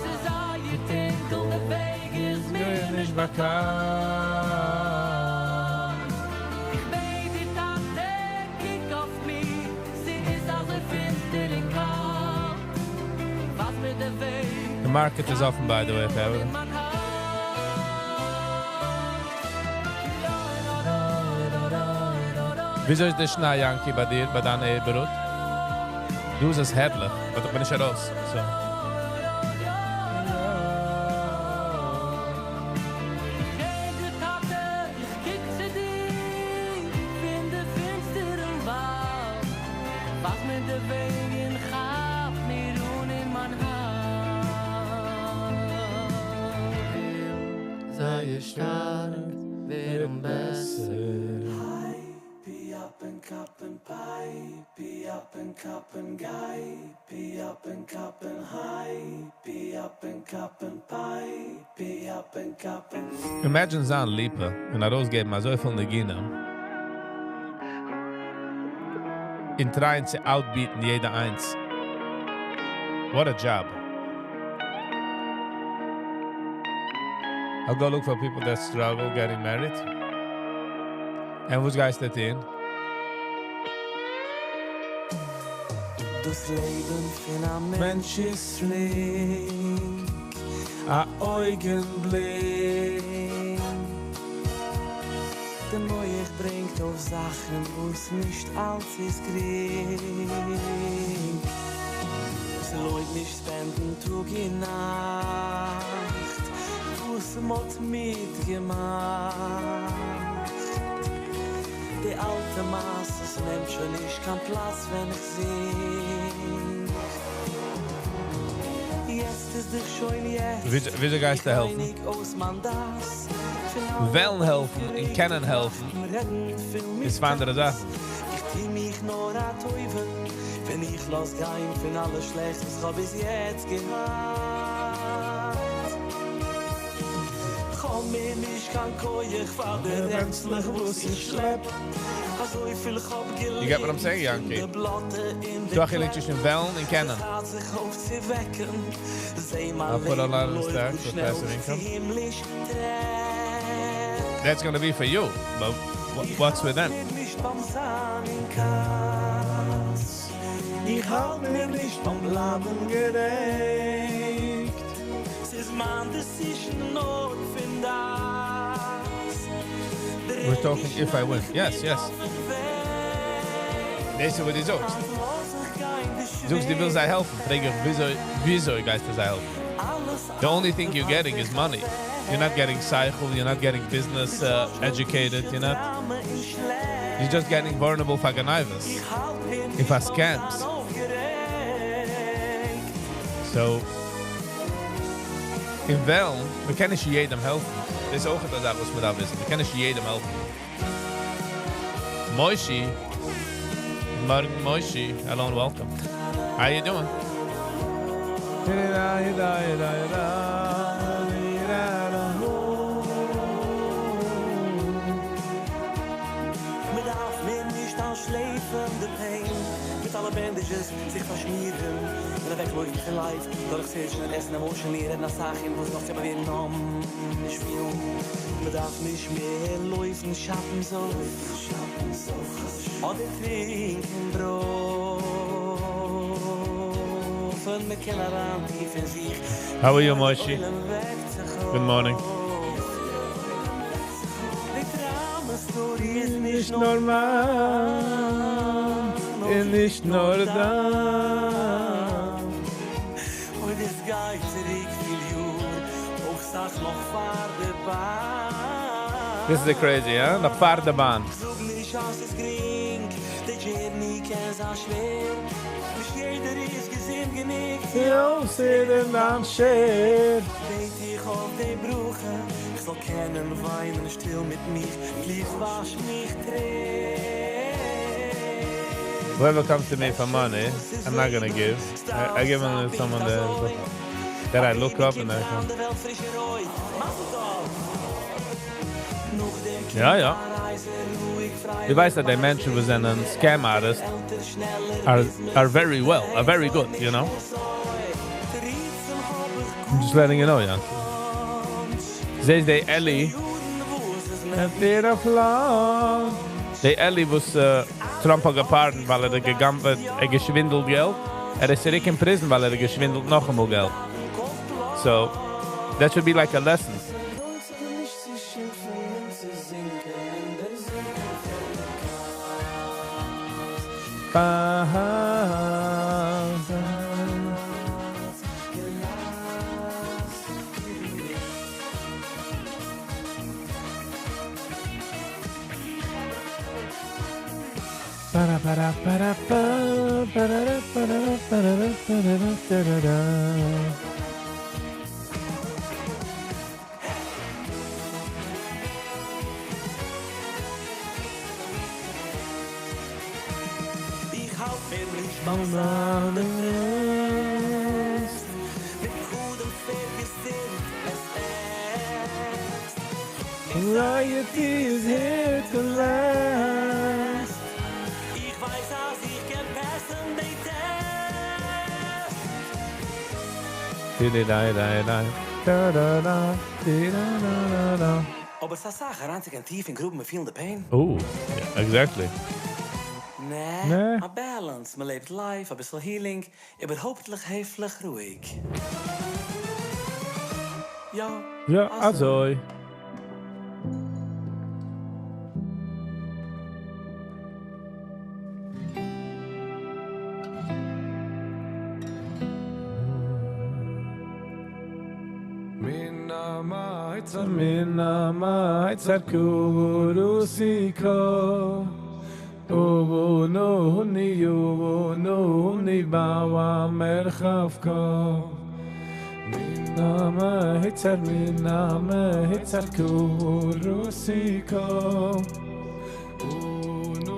ס'איז זייער טונקל, דער וועג איז מיר נישט באקאנט. איך בעט דיר, טאטע, קוק אויף מיר. ס'איז אזוי פינסטער און קאלט. ווייז מיר דער וועג. The market is open, by the way, Kevin. אין מיין האנט. וויאזוי איז דער שניי, Yankee, ביי דיר, ביי דיין neighborhood? דא איז עס הערליך, אבער איך בין נישט ארויס. So. איך דיר, טאטע, איך קוק צו דיר פון דער פינסטערן וואלד. ווייז מיר דער וועג און כאפ מיר אן אין מיין האנט. זייער שטארק ווערן בעסער. Up and pi, be up and cup and guy, be up and cup and high, be up and cup and pi, be up and cup and Imagine זיין Lipa און ארויסגעבן אזויפיל ניגונים. און trying צו outbeaten יעדע איינס. What a job. I'll go look for people that struggle getting married. And וואס גייסטו טון? דאס לעבן פון א מענטש איז פלינק, א אויגנבליק. דער מוח ברענגט אויף זאכן וואס נישט אלץ איז גרינג. ס'לוינט נישט spend ן טאג און נאכט וואס מ'האט מיטגעמאכט. די אלטע מעשיות נעמט שוין נישט קיין פלאץ ווען איך זינג. יעצט איז דאך שוין יעצט. וויאזוי גייסטו איך העלפן? רייניג אויס מיין דעת. פון אלע וועלן העלפן און קענען העלפן רעדן פיל מיט איז צוויי אנדערע זאכן. איך טו מיך נאר א טובה ווען איך לאז גיין פון אלע שלעכטס וואס כ'האב ביז יעצט געהאט. כ'האב מער נישט קיין כח פאר די רענצלעך וואס איך שלעפ. אזויפיל כ'האב You get what I'm saying, געלעבט אין Yankee? די בלאטע אין די דא א חילוק קלעפ. צווישן וועלן און קענען. ס'צייט זיך אויפצווועקן. זע מיין I'll put a לעבן lot of לויפט stacks for שנעל passive צו income. הימליש טרעפ. That's gonna be for you, but what's with them? נישט ביים זיין אין כעס. איך האלט מיר נישט ביים בלייבן גערעגט. ס'איז מיין decision נאר פון דאס. We're talking if I win. Yes. דאס איז וואס דו זאגסט. זאגסט, דו ווילסט זיי העלפן. פרעג איך, וויאזוי גייסטו זיי העלפן? The only thing you're getting is money. You're not getting שכל, you're not getting business educated, you're not. You're just getting vulnerable for גניבות. און פאר scams. So, אין וועלן, מ'קען נישט יעדעם העלפן. דאס איז אויך א זאך, וואס מ'דארף וויסן. מ'קען נישט יעדעם העלפן. Moishi. מארגן, Moishi. Hello and welcome. How you doing? מ'דארף מער נישט אנשלעפן די pain מיט אלע bandages זיך פארשמירן און אוועקלויפן פון life דורך search ן עסן emotionally רעדן א סאך און וואס נאך צו באווערן נאם נישט פילן. מ'דארף נישט מער לויפן שאפן זויף אדער טרינקען ברויפן. מ'קען אריין טיף אין זיך. How are you, Moishi? Good morning. די trauma story איז נישט נארמאל, און נישט נאר דאן. און עס גייט צוריק פיל יאר, אויך סאך נאך פאר די באן. This is crazy, huh? נאך פאר די באן. זאג נישט, אז ס'איז גרינג, די journey קען זיין שווער. נישט יעדער איז געזונט גענוג. זיצן ביים share. בעט איך אויף די ברכה, איך זאל קענען וויינען שטיל מיט מיר. Please וואש מיך טרער. Whoever comes to me for money, I'm not gonna give. I give them to someone that I look up and I come. יא. דו ווייסט, אז די מענטשן, וואס זענען scam artists, are very well, are very good, you know? I'm just letting you know, yeah. זעסט די Ellie. די Ellie וואס Trump האט גע pardon ט, ווייל ער האט געגנב'עט, ער געשווינדלט געלט. ער איז צוריק אין prison, ווייל ער האט געשווינדלט נאך אמאל געלט. So, that should be like a lesson. נישט צו שימפן און צו זינקען אין דער זינקען פון פון כעס. געלאזט איבער. Para para para pa, para para para para para para. איך האלט מיר נישט ביים זיין depressed. מיט גוטן פערגעסט עס עסט. Anxiety is here to last. איך ווייס, אז איך קען pass ן די test. Di di da da da da da da di da da da da. אבער ס'איז א זאך, אריינצוגיין טיף אין גרוב, מיר פילן the pain. Oh, yeah, exactly. נע, נע. א balance, מ'לעבט life, א ביסל healing, איבערהויפט העפליך רואיג. יא, יא, אזוי. מן המיצר מן המיצר קורוסי ko ובנוני ובנוני באו מרחבקו מן המיצר מן המיצר קורוסי ko.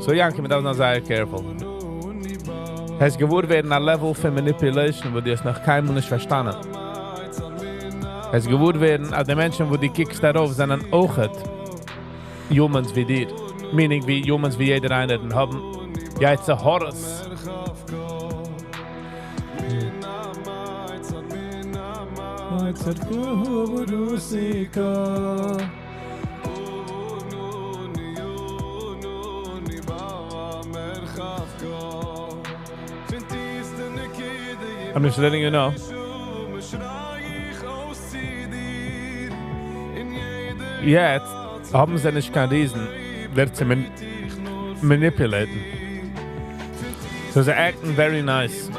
So Yanky, מ'דארף נאר זיין careful. עס געוואר ווערן א level פון manipulation, וואס דו האסט נאך קיינמאל נישט פארשטאנען. עס געוואר ווערן, אז די מענטשן, וואס דו קוקסט ארויף, זענען אויך humans ווי דיר. Meaning ווי humans ווי יעדער איינער און האבן יצר הרע'ס. מיצר קורוסי ko. I'm just letting you know. יעצט האבן זיי נישט קיין reason דיר צו manipulate ן. So זיי act ן very nice.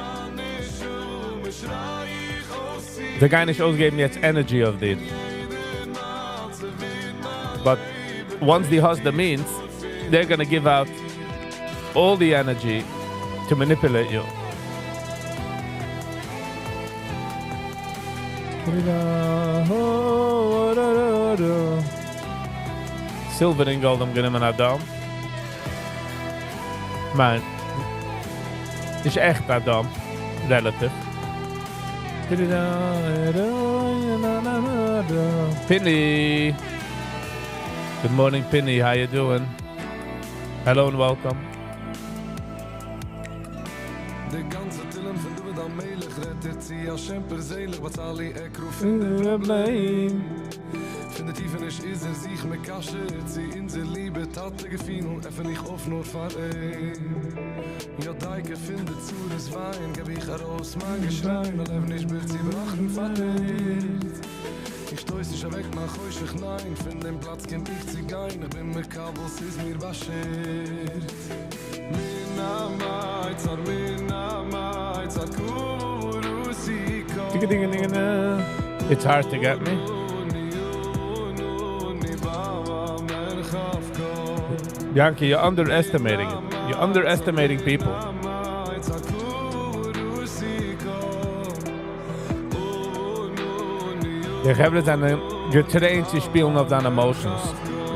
זיי גייען נישט אויסגעבן יעצט energy אויף דיר. But once דו האסט the means, they're gonna give out all the energy to manipulate you. Silver און gold האבן גענומען א dump. מיין, נישט עכט א dump, relative. Pinny! Good morning, Pinny. How you doing? Hello and welcome. די גאנצע תהילים פון דוד המלך רעדט ער צו השם פערזענליך בצלי אקרא פון די פראבלעם פון די טיפעניש איז ער זיך מקשר צו אונזער ליבע טאטע געפילן עפען איך אויף נאר פאר אים יא דייקא פון די צרות וויין געב איך ארויס מיין געשריי מיין לב נשבר צובראכן פארט איך שטויס נישט אוועק מיין חושך ניין פון דעם פלאץ קום איך צו גיין איך בין מקבל ס'איז מיר באשערט מן המיצר מן המיצר קראתי It's hard to get me. Bianchi, you're underestimating it. You're underestimating people. די חברה זענען גע trained צו שפילן אויף דיינע emotions.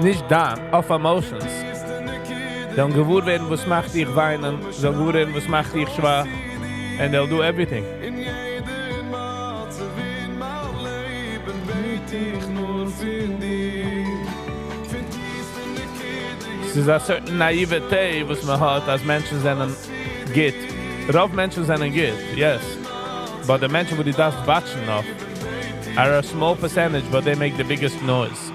נישט דיין, אויף emotions. זיי וועלן געוואר ווערן וואס מאכט דיך וויינען, זיי וועלן געוואר ווערן וואס מאכט דיך שוואך, and they'll do everything. אין יעדן מצב אין מיין לעבן בעט איך נאר פון דיר, פון טיפסטן נקודה. ס'איז א certain naivete וואס מען האט אז מענטשן זענען גוט. רוב מענטשן זענען גוט, yes. But די מענטשן וואס דו דארפסט watch ן אויף are a small percentage, but they make the biggest noise.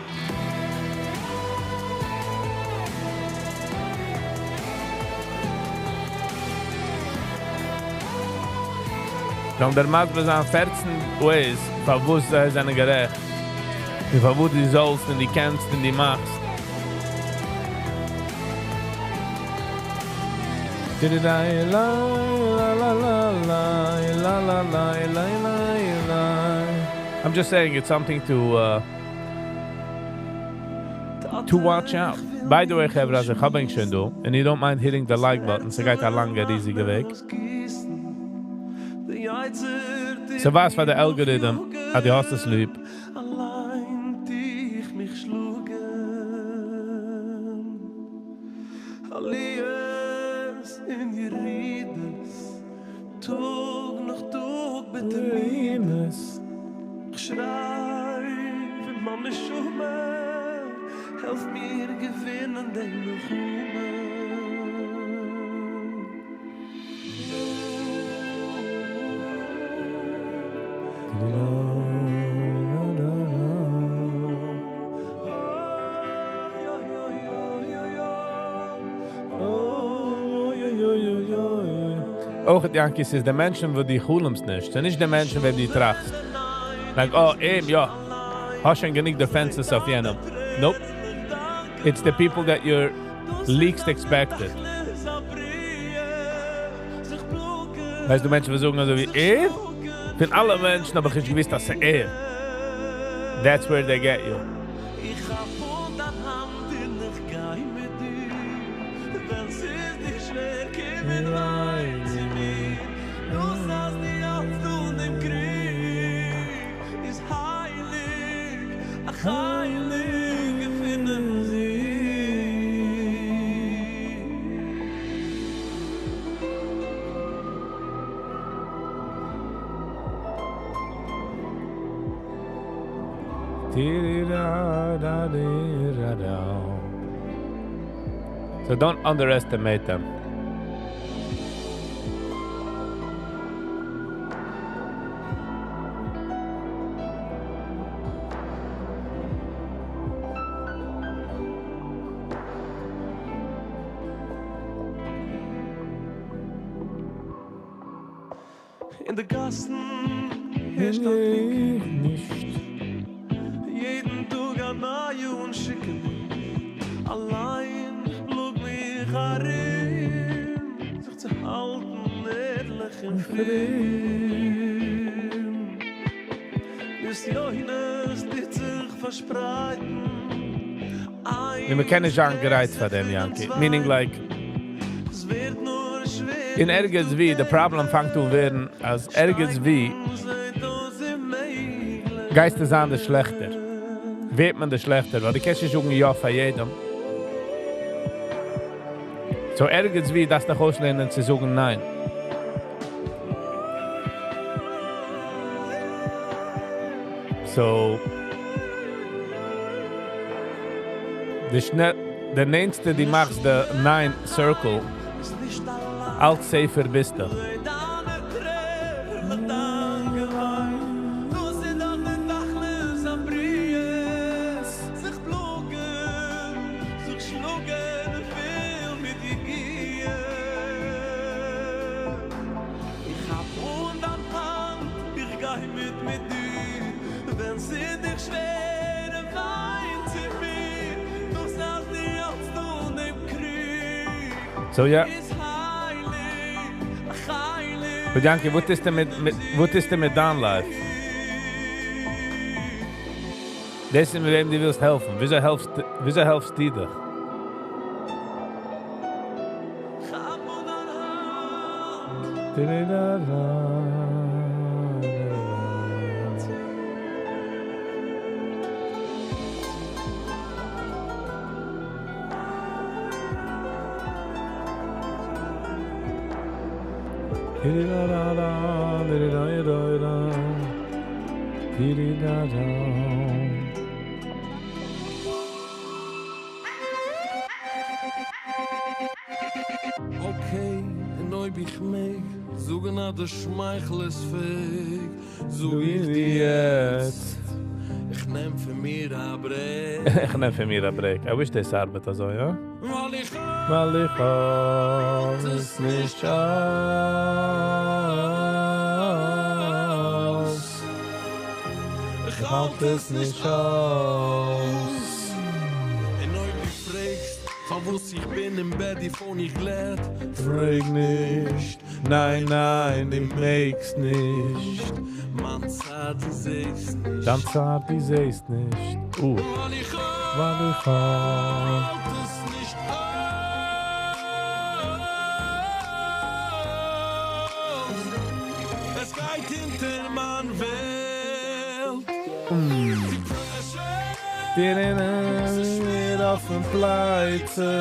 זאלן דיר מסביר זיין פערצן ways פארוואס זיי זענען גערעכט, און פארוואס דו זאלסט און דו קענסט און דו מאכסט. I'm just saying it's something to to watch out. By the way חברה אז איך האב ענק שוין דא, and you don't mind hitting the like button, ס'גייט א לאנגע ריזיגע וועג. ס'ווייזט פאר די algorithm אז דו האסט עס ליב. אויך יענקי, ס'איז די מענטשן וואס דו חלומסט נישט, ס'איז נישט די מענטשן וועם דו טראכסט. Like, oh, אים, יא, האסט שוין גענוג defenses אויף יענעם. Nope. It's the people that you're least expected. ווייסט דו מענטשן וואס זאגן אזוי ווי ער? פון אלע מענטשן האב איך נישט געוואוסט אז ס'איז ער. That's where they get you. איך כאפ אן דיין האנט און איך גיי מיט דיר, ווען ס'איז דיר שווער קום און וויין צו מיר, דאס אז דו האלטסט אן דעם קריג איז הייליג, א חלק פונעם זיג. So don't underestimate them. אין די גאסן הערשט א טרינקעניש. יעדן טאג א נייע אנשיקעניש. אליין איך פלאג מיך ארום זיך צו האלטן ערליך און פרום. נסיונות טוט זיך פארשפרייטן. און מ'קען נישט זיין גרייט פאר דעם, יענקי. Meaning like, אין ערגעץ וואו, די problem פאנגט אן ווערן, אז ערגעץ וואו גייסטו זיין דער שלעכטער. ווערט מען דער שלעכטער, ווייל דו קענסט נישט זאגן יא פאר יעדעם. So ערגעץ וואו דארפסטו דיך אויסלערנען צו זאגן ניין. So, די שנעל, די נענטסטע דו מאכסט די ניין circle, אלץ safer ביסטו. So yeah. But Yanky, וואס איז דען מיט, מיט, וואס איז דען מיט דיין life? דאס איז מיט וועם דו ווילסט העלפן. וויאזוי העלפסט, וויאזוי העלפסטו דיך? Okay, און אויב איך מעג זאגן אז דער שמייכל איז fake, זאג איך דיר יעצט. איך נעם פון מיר א break. איך נעם פון מיר א break. I wish דאס ארבעט אזוי, יא? ווייל איך ווייל איך האלט עס נישט אויס. איך האלט עס נישט אויס. און אויב דו פרעגסט, פארוואס איך בין אין בעט, די phone איך גלעט, פרעג נישט, ניין, ניין, דו מעגסט נישט. מיין צייט, דו זעסט נישט. דיין צייט, דו זעסט נישט. ווייל איך ווייל איך האלט עס נישט אויס. עס גייט אונטער מיין וועלט. די אויפן פלייצע.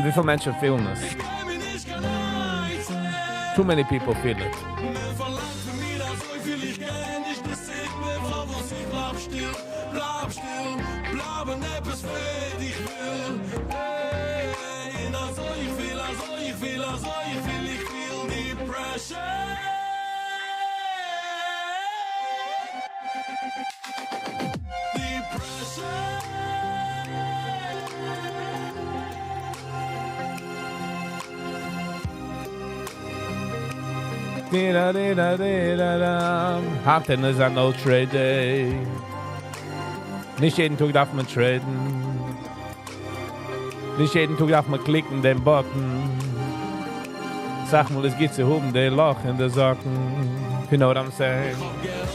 וויפיל מענטשן פילן עס? Too many people feel it. פארלאנגט פון מיר אזויפיל איך קען נישט די סיבה פארוואס איך בלייב שטיל, בלייב שטיל, בלייבן עפעס פעלט איך וויל. Hey, און אזוי איך פיל, אזוי איך פיל, אזוי איך פיל, איך פיל די pressure. די pressure. היינט איז א no trade day. נישט יעדן טאג דארף מען trade ן. נישט יעדן טאג דארף מען click ן דעם button. זאג מאל, עס גוט צו האבן, דער לאך אין די זאקן. You know what I'm saying? איך האב געלט,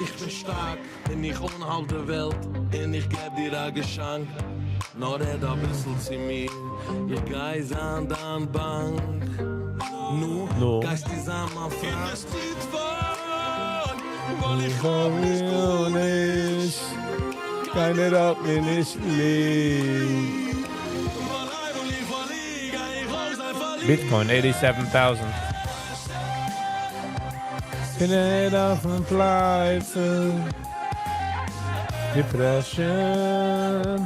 איך בין שטארק, און איך own האלב די וועלט, און איך געב דיר א געשאנק. נאר רעד א ביסל צו מיר, איך גיי זיין דיין באנק. נו, נו. גייסטו זיין מיין פריינד? ווייל איך האב נישט גארנישט. קיינער האט מיר נישט ליב. Bitcoin 87,000. בין אויפן פלייצע. Depression.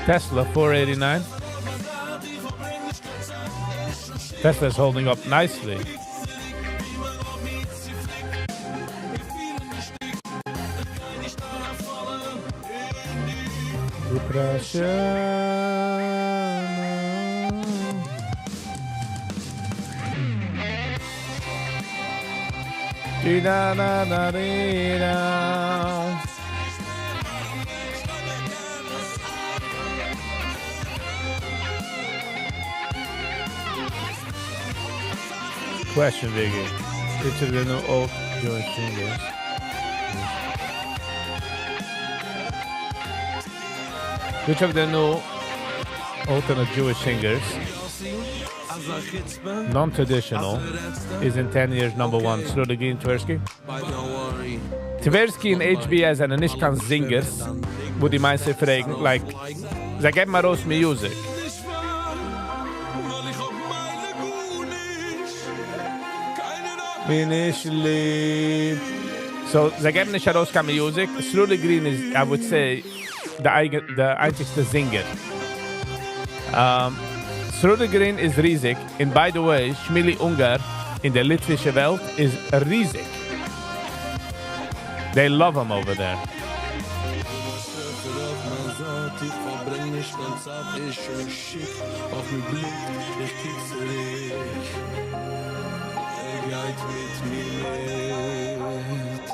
Tesla 489. Tesla is holding up nicely. Depression. Di da da da di da. Question, Biggie. Which of the new old Jewish singers? Which of the new alternate Jewish singers, non-traditional, is in 10 years number one? Sruli Green, Tversky? Tversky און HBS זענען נישט קיין singers, וואו די מיינסט פרעגן, like, זיי געבן ארויס music. בין איך ליב. So, זיי געבן נישט ארויס קיין music. Sruli Green איז, I would say, די איינציגסטע singer. Sruli Green איז ריזיג. And by the way, Shmili Ungar אין דער ליטווישע וועלט איז ריזיג. They love him over there. איך פארברענג נישט קיין צייט, איז שוין שיק אויף מיר בליק, איך קיק צוריק. ער גייט מיט מיר מיט.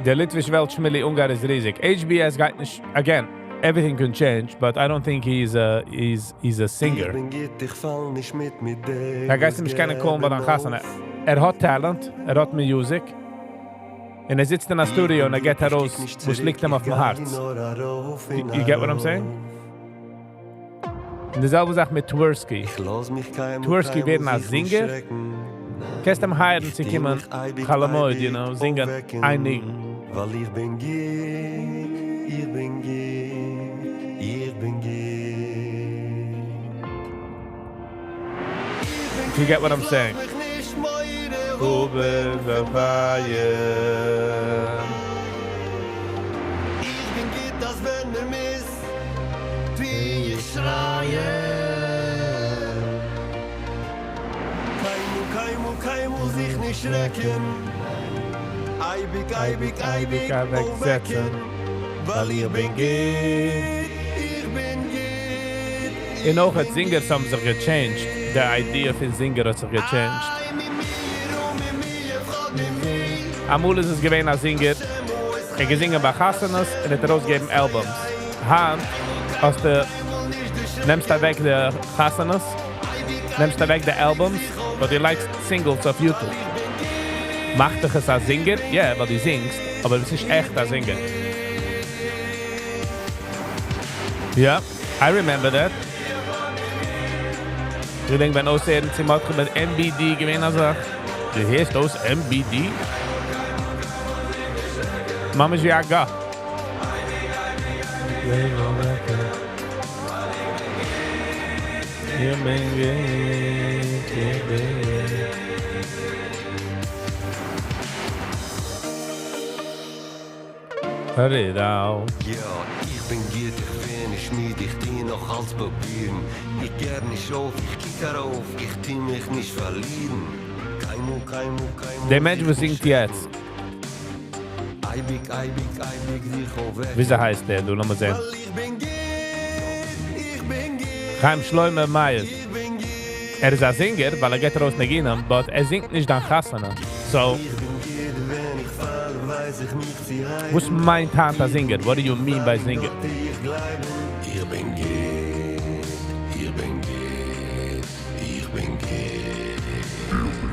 דער ליטווישע וועלט Shmili Ungar איז ריזיג. HBS גייט נישט, again, everything can change, but I don't think he's a singer. איך בין גוט, איך פאל נישט מיט מיט דעם ער גייט נישט קענען קומען ביי דיין חתונה. ער האט talent, ער האט music. און ער זיצט אין א studio און ער געבט ארויס, וואס ליגט אים אויפן הארץ. You get what I'm saying? און די זעלבע זאך מיט Tversky. איך לאז מיך קיינמאל Tversky קיינמאל ווערן א זיך נישט singer. שרעקן. קענסט אים hire'ן צו איך קומען טו מיך אייביג, חול המועד, אייביג זינגען אויפוועקן. איין ניגון. ווייל איך בין גוט, איך בין גוט, איך בין גוט. You get what I'm saying? Over the fire. איך בין גוט, אז ווען ער מוז, טו איך שרייען. קיינמאל, קיינמאל, קיינמאל זיך נישט שרעקן. אייביג, אייביג, אייביג אויפוועקן. ווייל איך בין גוט, איך בין גוט. און אויך האט singers האבן זיך גע changed. The idea פון singer האט זיך גע changed. אמאל איז עס געווען א singer. ער געזינגען ביי חתונות און האט ארויסגעגעבן albums. היינט, האסטו, נעמסט אוועק די חתונות, נעמסט אוועק די albums, but דו לייגסט singles אויף YouTube. מאכט דיך עס א singer? Yeah, ווייל דו זינגסט, אבער עס איז נישט עכט א singer. Yeah, I remember that. איך געדענק, ווען אויסהערן צו מאכן מיט MBD געווען אזא. דו הערסט אויס MBD? ממש ווי א גא. איך בין גוט, איך בין גוט. Hurry down. יא, איך בין גוט, איך בין נישט מיד, איך טו נאך אלץ פרובירן. איך געב נישט אויף, איך קיק ארויף, איך טו מיך נישט פארלירן. קיינמאל, קיינמאל, קיינמאל דער מענטש, זיך וואס נישט זינגט יעצט. אייביג, אייביג, אייביג זיך אויפוועקן. וויאזוי הייסט דער? דו, לאמיר זען. ווייל איך בין גוט, איך בין גוט. Chaim Shloime Meyer. ער איז א singer, ווייל ער געבט ארויס ניגונים, but ער זינגט נישט דיין חתונה. So, איך בין גוט, ווען איך פאל, ווייס איך מיך צו הייבן. וואס מיינט היינט א singer? What do you mean by singer? איך גלייב, איך בין גוט, איך בין גוט, איך בין גוט.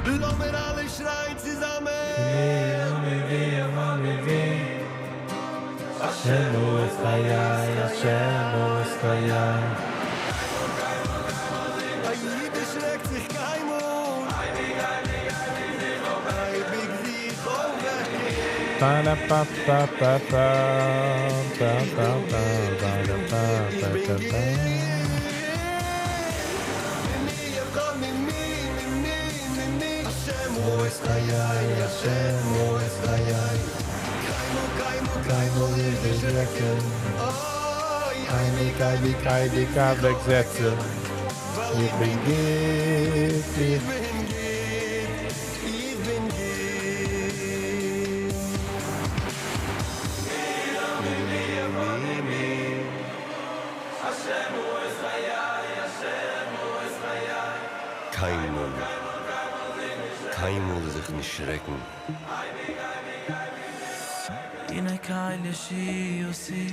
לאמיר אלע שרייען צוזאמען. השם הוא את חיי, השם הוא את חיי. א איד דערשרעקט זיך קיינמאל. אייביג זיך אויפוועקן. Pa da pa pa pa pa pa pa pa pa da pa pa pa pa. השם הוא את חיי, השם הוא את חיי. קיינמאל נישט דערשרעקן. אייביג, אייביג, אייביג אוועקזעצן. איך בין גוט, איך בין גוט, איך בין גוט. מי, מי, מי. השם הוא את חיי, קיינמאל, קיינמאל זיך נישט שרעקן. הנה קל ישועתי,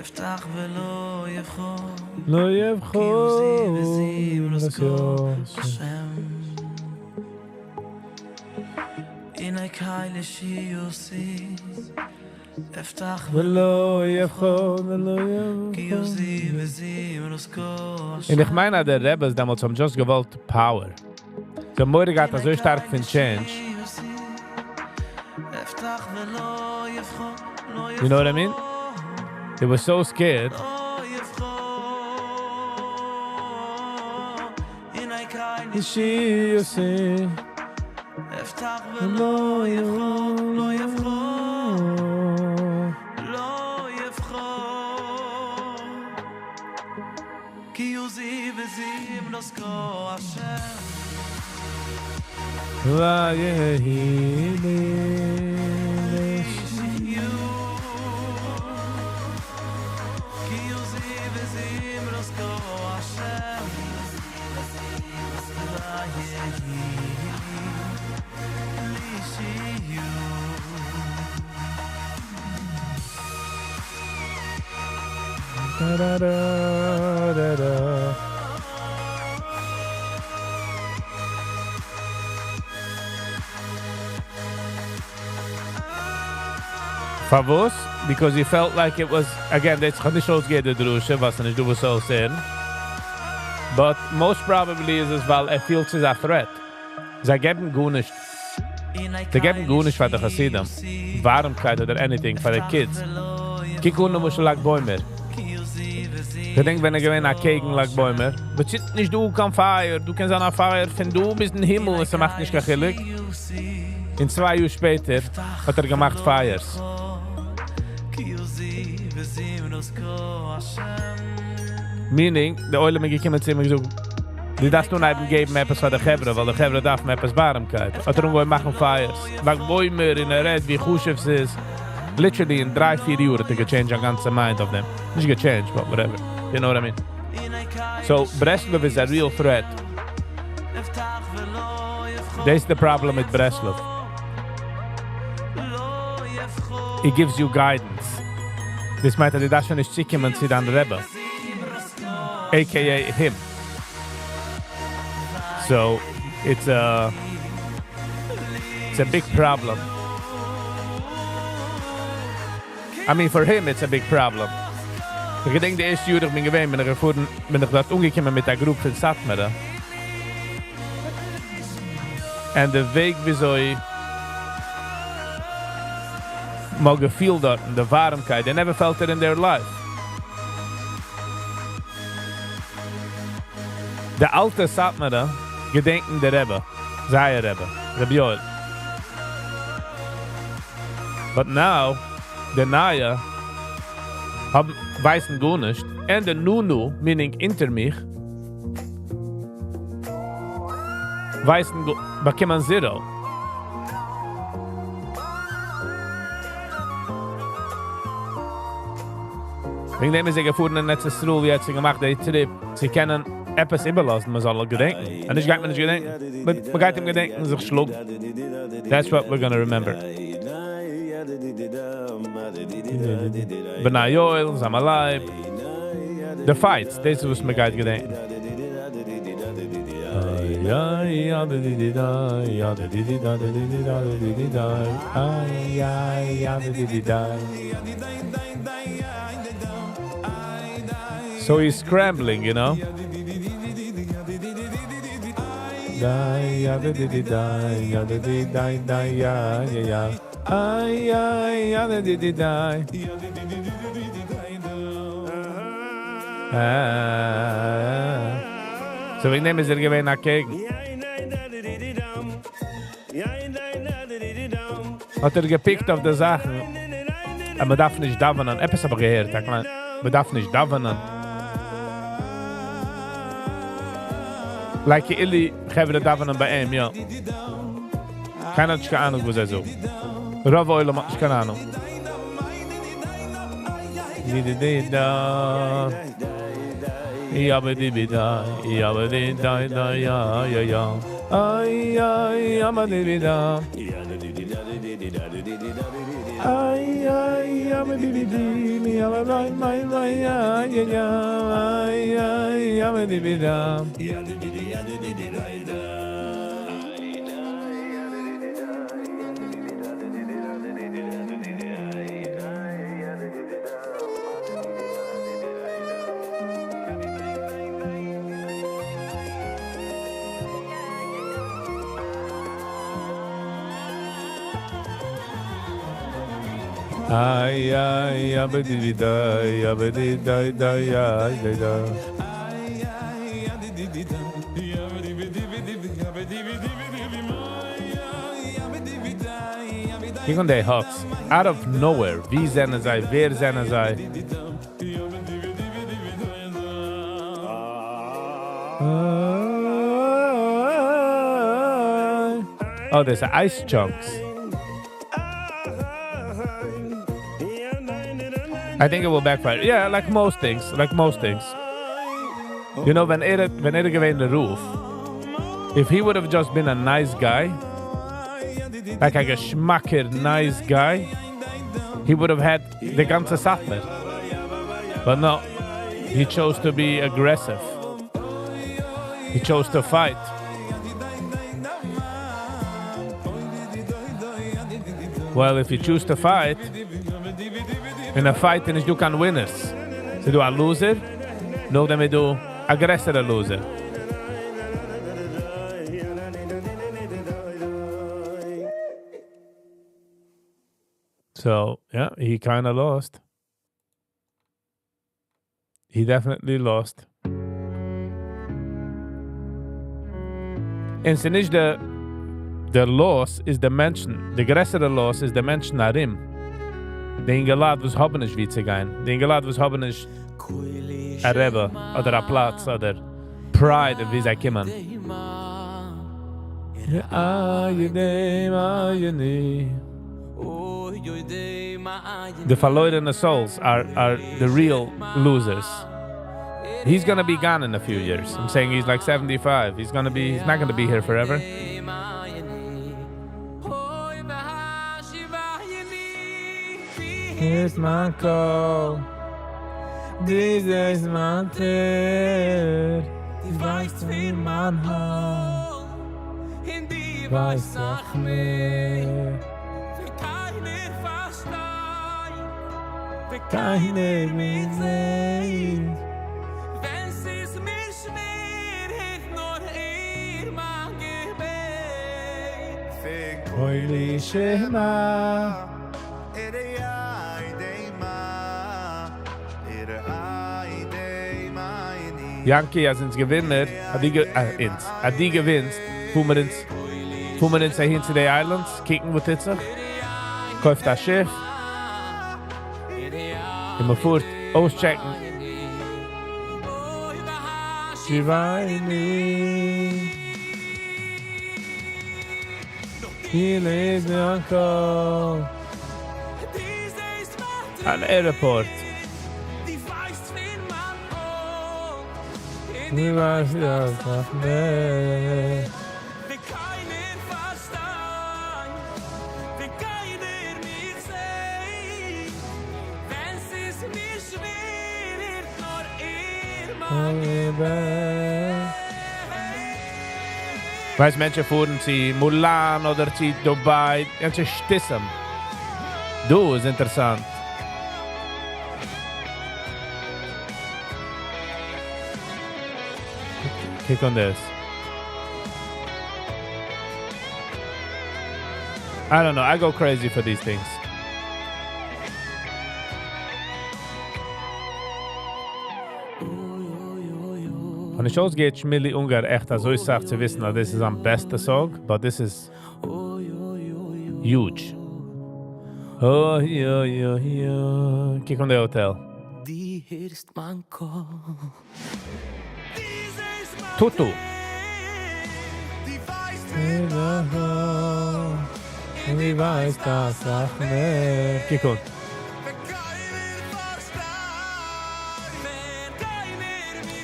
אפתח ולא יבחר, לא כי עוזי וזמרת יבחר. השם. הנה קל ישועתי, אפתח ולא יבחר, ולא כי יבחר. עוזי וזמרת השם. און איך מיין, אז די רביס דעמאלטס האבן just געוואלט power. זיי האבן מורא געהאט אזוי שטארק פון change. אפתח ולא יבחר, לא You know what I mean? They were so scared. הנה קל ישועתי, אפתח ולא יבחר, לא יבחר, לא יבחר. כי עוזי וזמרת השם. ויהי לי כי עוזי וזמרת השם. ויהי לי שיהיו. Da, da, da, da, da. פארוואס? Because he felt like it was, again, דאס קען נישט אויסגיין די דרשה, וואס נישט דא וואס זאל זיין. But most probably איז עס, ווייל ער פילט ס'איז א threat. זיי געבן גארנישט. זיי געבן גארנישט פאר די חסידים. ווארעמקייט אדער anything פאר די kids. קוק אן למשל ל"ג בעומר. געדענק ווען ער געווען אקעגן ל"ג בעומר. But ס'איז נישט דא קיין פייער. דו קענסט אן א פייער פון דא ביז אין הימל, עס מאכט נישט קיין חילוק. אין צוויי יאר שפעטער האט ער געמאכט fires. כי עוזי וזמרת השם. Meaning, דער עולם איז געקומען צו אים און געזאגט, דו דארפסט אנהייבן געבן עפעס פאר די חברה, ווייל די חברה דארפן עפעס ווארעמקייט. האט ער אנגעהויבן מאכן fires. ל"ג בעומר און ער רעדט ווי חשוב ס'איז. Literally אין דריי, פיר יאר האט ער גע changed זיין גאנצע mind אויף דעם. נישט גע changed, but whatever. You know what I mean? So, Breslov is a real threat. That's the problem with Breslov. It gives you guidance. דאס מיינט, אז דו דארפסט שוין נישט צוקומען צו דיין רבי. AKA him. So, it's a big problem. I mean, for him, it's a big problem. איך געדענק, די ערשטע יאר, איך בין געווען, בין איך געפארן, בין איך דארט אנגעקומען מיט א group פון סאטמאר. און דער וועג, וויאזוי מ'האט געפילט דארט, די ווארעמקייט, they never felt it in their life. די אלטע סאטמארער געדענקען דער רבי, זייער רבי, רבי יואל. But now, די נייע האבן, ווייסן גארנישט, און די נו-נו, meaning אונטער מיך, ווייסן, באקומען zero. וועגן דעם איז ער געפארן אין ארץ ישראל, יעצט געמאכט די trip. זיי קענען עפעס איבערלאזן, מען זאל געדענקען. און נישט גייט מען נישט געדענקען. מען גייט אים געדענקען, זיך שלאגן. That's what we're gonna remember. בני יואל, זלמן לייב. The fights, דאס איז וואס מען גייט געדענקען. איי, איי, די, די, די, יא, די, די, די, די, די, די, די, די, די, די, איי, איי, יא, די, די, די, די. So he's scrambling, you know? Di, ya, di, di, di, di, ya, di, di, di, di, ya, ya, ya. Ay, ay, ya, di, di, di, di. Ah. So וועגן דעם איז ער געווען אקעגן. האט ער גע picked אויף די זאכן. אבער מען דארף נישט דאווענען. עפעס האב איך געהערט, איך מיין, מען דארף נישט דאווענען. Like די חברה דאווענען ביי אים, יא. קיינער האט נישט קיין אהנונג, וואס ער זאגט. רוב עולם האט נישט קיין אהנונג. די, די, די, דא. יאבעדיבידא, יאבעדידא, יא יא יא. איי איי יאבעדיבידא. איי איי יאבעדיבידי, יאבעדיי מיי מיי יא יא יא. איי איי יאבעדיבידא. איי איי יאבעדיבידא, יאבעדידא, יא יא יא. קוק אן די huts, out of nowhere, ווי זענען זיי, ווער זענען זיי? Oh, there's ice chunks. I think it will backfire. Yeah, like most things. Like most things. ווען ער, ווען ער געווען דער רב, if he would have just been a nice guy, like א געשמאקער nice guy, he would have had די גאנצע סאטמאר. But no, he chose to be aggressive. He chose to fight. Well, if you choose to fight, in a fight, then דא קיין winners. ס'דא א loser, נאכדעם איז דא א גרעסערע loser. So, yeah, he kind of lost. He definitely lost. און ס'איז נישט די loss איז די מענטשן. די גרעסערע loss איז די מענטשן ארום. די אינגעלייט וואס האבן נישט וואו צו גיין. די אינגעלייט וואס האבן נישט א רבי אדער א פלאץ אדער pride ווי זיי קומען. איי דעם איי ני. די פארלוירענע souls are the real losers. He's going to be gone in a few years. I'm saying he's like 75. He's not going to be here forever. Here's my call. This is my tear. דו ווייסט ווי מיין הארץ. אין די ווייסט נאך מער. ווי קיינער פארשטייט. ווי קיינער מיך זעט. ווען ס'איז מיר שווער, הערט נאר ער מיין געבעט. אוי, שמע. איי די מא, איי די מא. Yankee, אז אונז געווינען, אז דו גע-, אונז, אז דו געווינסט, פארן מיר אונז, פארן מיר אונז אהין צו די Islands, קוקן וואס טוט זיך, קויפט א שיף, און מען פארט אויסטשעקן. שיבייני. Here is my uncle. An airport. דו ווייסט נאך מער. ווי קיינער פארשטייט, ווי קיינער מיך זעט. ווען ס'איז מיר שווער, הערט נאר ער מיין געבעט. ווייסט, מענטשן פארן צו Milan אדער צו Dubai, גאנצע שטותים. דא איז אינטערעסאנט. Click on this. I don't know. I go crazy for these things. פון די shows גייט שמילי אונגאר עכט אזוי סאך צו וויסן, אז דאס איז זיין בעסטע song, but this is huge. Oh, יא, יא, יא. קוק אן די hotel. דו הערסט מיין קול. Tutu. דו ווייסט דאס נאך מער. קוק אן.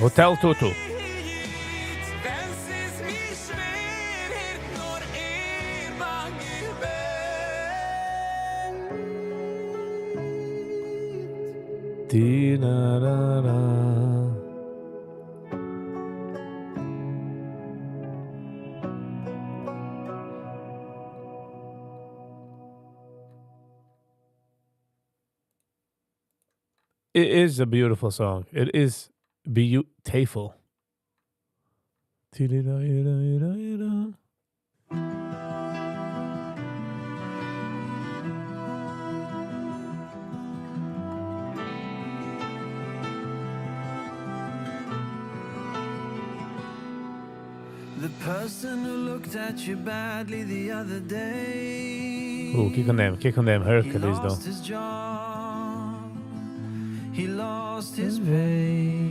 Hotel Tutu. It is a beautiful song. It is beautiful. The person who looked at you badly the other day. Oh, קוק אן דעם, קוק אן דעם Hercules He דא. lost his job. He lost his pay.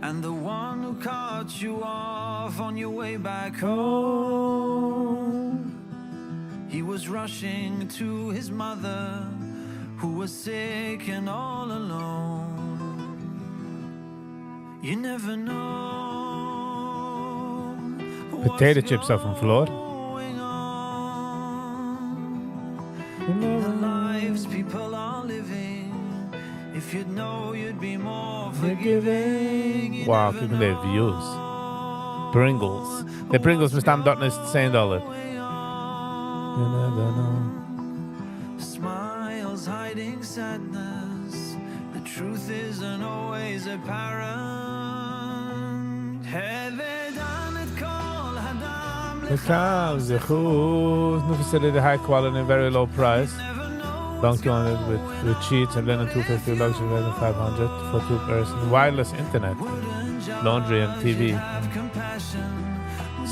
And the one who cut you off on your way back home. He was rushing to his mother, who was sick and all alone. You never know. Potato chips אויפן floor. In the lives people are living. If you'd know, you'd be more forgiving. You Wow, never קוק אן די views. Pringles. די Pringles מסתם דארטן איז 10 דאלער. You never know. Smiles hiding sadness. The truth isn't always apparent. הוי דן את כל האדם לכף זכות. No facility, high quality and very low price. Donkey on it with sheets and linen 250 luxury version 500 for two person. Wireless internet, laundry and TV.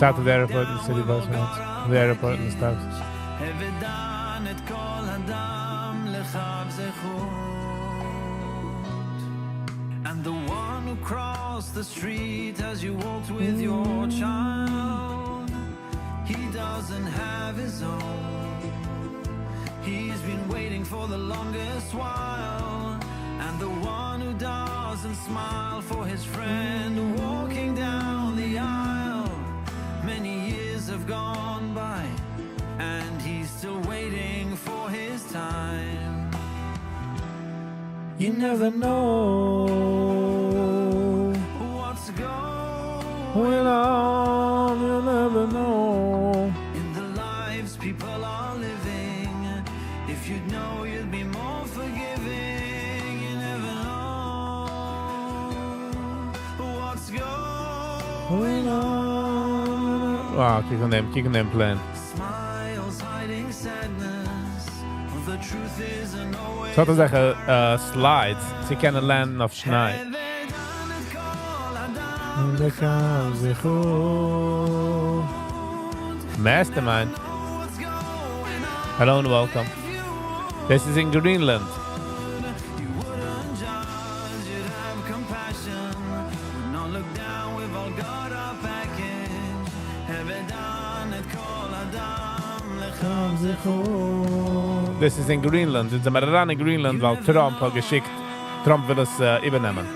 South of the airport and city bus routes. The airport and stuff. הוי דן את כל אדם לכף זכות. And the one who crossed the street as you walked with your child, he doesn't have his own. He's been waiting for the longest while. And the one who doesn't smile for his friend walking down the aisle. Many years have gone by, and he's still waiting for his time. You never know what's going on. You never know. In the lives people are living. If you'd know, you'd be more forgiving. You never know what's going on. Wow, קוק אן דעם, קוק אן דעם plane. Smiles hiding sadness. The truth isn't always. ס'האט אזעלכע slides, זיי קענען land ן אויף שניי. לכף זכות. Mastermind. Hello and welcome. This is in Greenland. Compassion. Would not look down, we've all got our package. הוי דן את כל אדם לכף זכות. This is in Greenland. אונז זעמיר אריין אין Greenland, ווייל Trump האט געשיקט. Trump וויל עס איבערנעמען.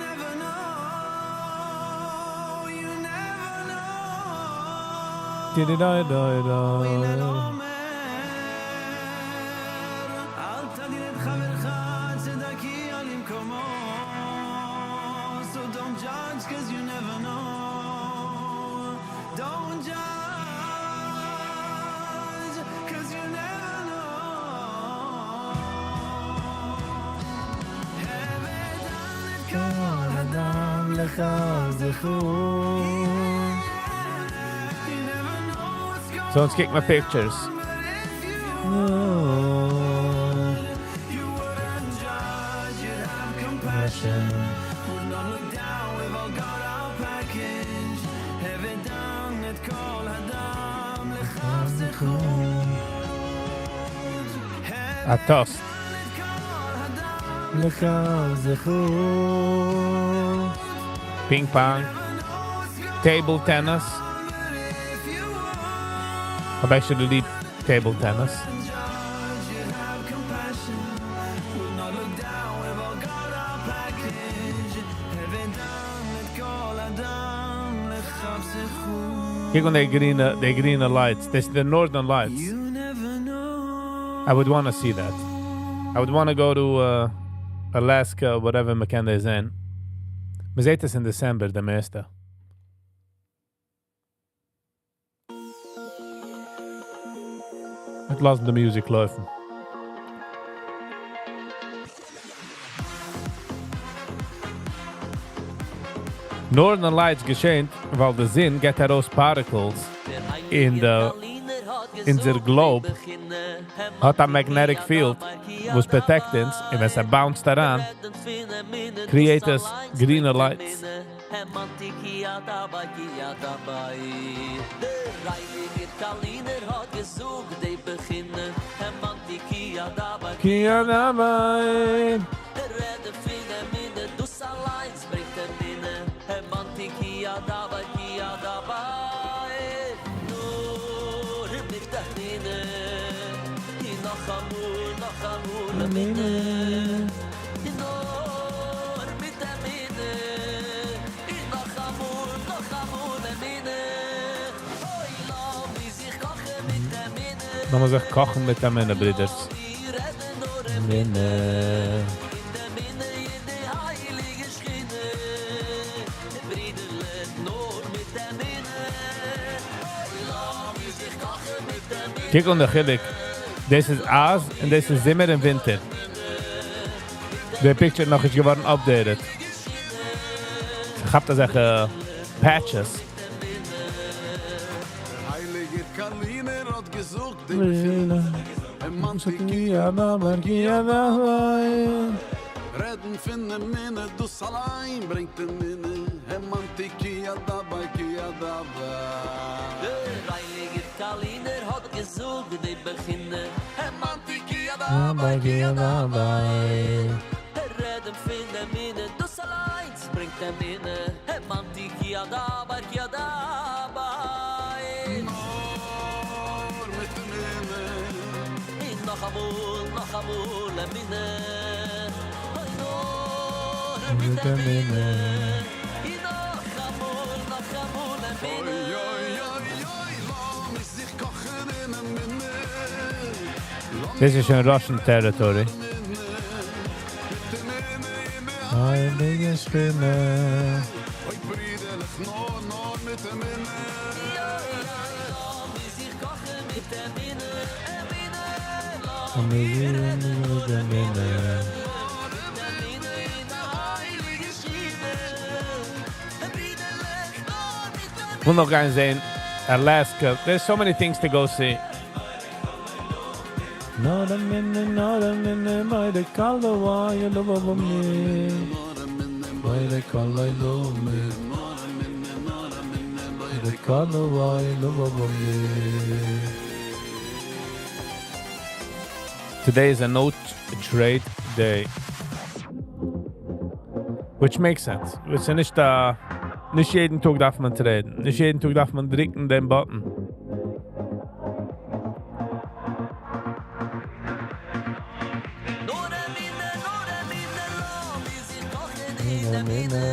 Di-di-di-di-di. אל תדין את חברך עד שתגיע למקומו. So don't judge 'cause you never know. Don't judge 'cause you never know. הוי דן את כל אדם לכף זכות. So let's kick my pictures. You wouldn't judge, you'd have compassion. Would not look down, we've all got our package. הוי דן את כל אדם לכף זכות. א toast. לכף זכות. Ping pong. Table tennis. האב actually ליב table tennis. Would not look down, we've all got our package. ודן את כל אדם לכף זכות. קוק אן די גרינע, די גרינע lights. דאס איז the Northern Lights. You never know. I would want to see that. I would want to go to Alaska, whatever, מ'קען דאס זען. מ'זעט עס אין December, די מערסטע. מ'וועט לאזן די music לויפן. Northern Lights געשענט ווייל די זון געט ארויס particles אין די אונזער globe האט א magnetic field וואס protect אונז און ווען ס'באונסט אריין create עס גרינע lights. כי הדבר. לאמיר זיך קאכן מיט אמונה, ברידערס. אמונה. קוק אן די חילוק. דאס איז אייז און דאס איז זומער און ווינטער. די picture נאך נישט געווארן updated. ס'כאפט אזעלכע patches. דער הייליגער קארלינער האט געזאגט די בחינה רעדן פון אמונה דאס אליין ברענגט אמונה האמנתי כי אדבר כי אדבר. דער הייליגער קארלינער האט געזאגט די בחינה האמנתי כי אדבר כי אדבר רעדן פון אמונה דאס אליינס ברענגט אמונה האמנתי כי אדבר כי אדבר נאר מיט אמונה און נאכאמאל נאכאמאל אמונה אוי נאר מיט אמונה און נאכאמאל נאכאמאל אמונה אוי אוי אוי אוי לאמיר זיך קאכן אין אמונה דאס איז שוין Russian territory. הייליגע שכינה. אוי ברידערלעך נאר נאר מיט אמונה לאמיר זיך קאכן מיט אמונה אמונה לאמיר רעדן מיט אמונה. אמונה אין די הייליגע שכינה ברידערלעך נאר מיט וויל נאך גיין זען Alaska. There's so many things to go see. נאר אמונה, נאר אמונה, ביי די קאלע וויי, ביי די קאלע ביי די קאלע וויי, Today is a no trade day. Which makes sense. עס איז נישט, נישט יעדן טאג דארף מען traden. נישט יעדן טאג דארף מען דריקן דעם button. נאר אמונה, נאר אמונה, לאמיר זיך קאכן אין אמונה.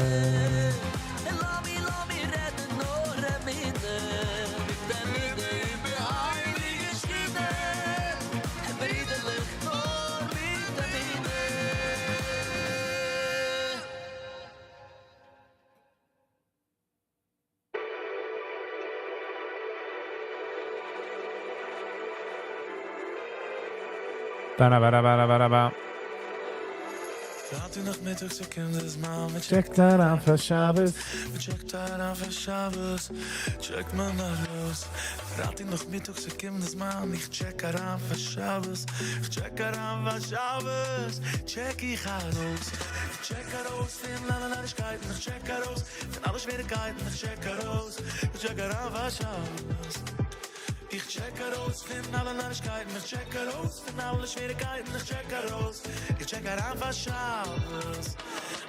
לאמיר, לאמיר רעדן נאר אמונה. מיט אמונה אין די הייליגע שכינה. ברידערלעך נאר מיט אמונה. Ba ba ba ba ba. פרייטאג נאכמיטאג ס'קומט דער זמן Check אריין פאר שבת. Check אריין פאר שבת. Check מען ארויס. פרייטאג נאכמיטאג ס'קומט דער זמן. איך check אריין פאר שבת. איך check אריין פאר שבת. Check איך ארויס. איך check ארויס פון אלע נארישקייטן. איך check ארויס פון אלע שוועריגקייטן. איך check ארויס. איך check אריין פאר שבת. איך check ארויס פון אלע נארישקייטן. איך check ארויס פון אלע שוועריגקייטן. איך check ארויס. איך check אריין פאר שבת.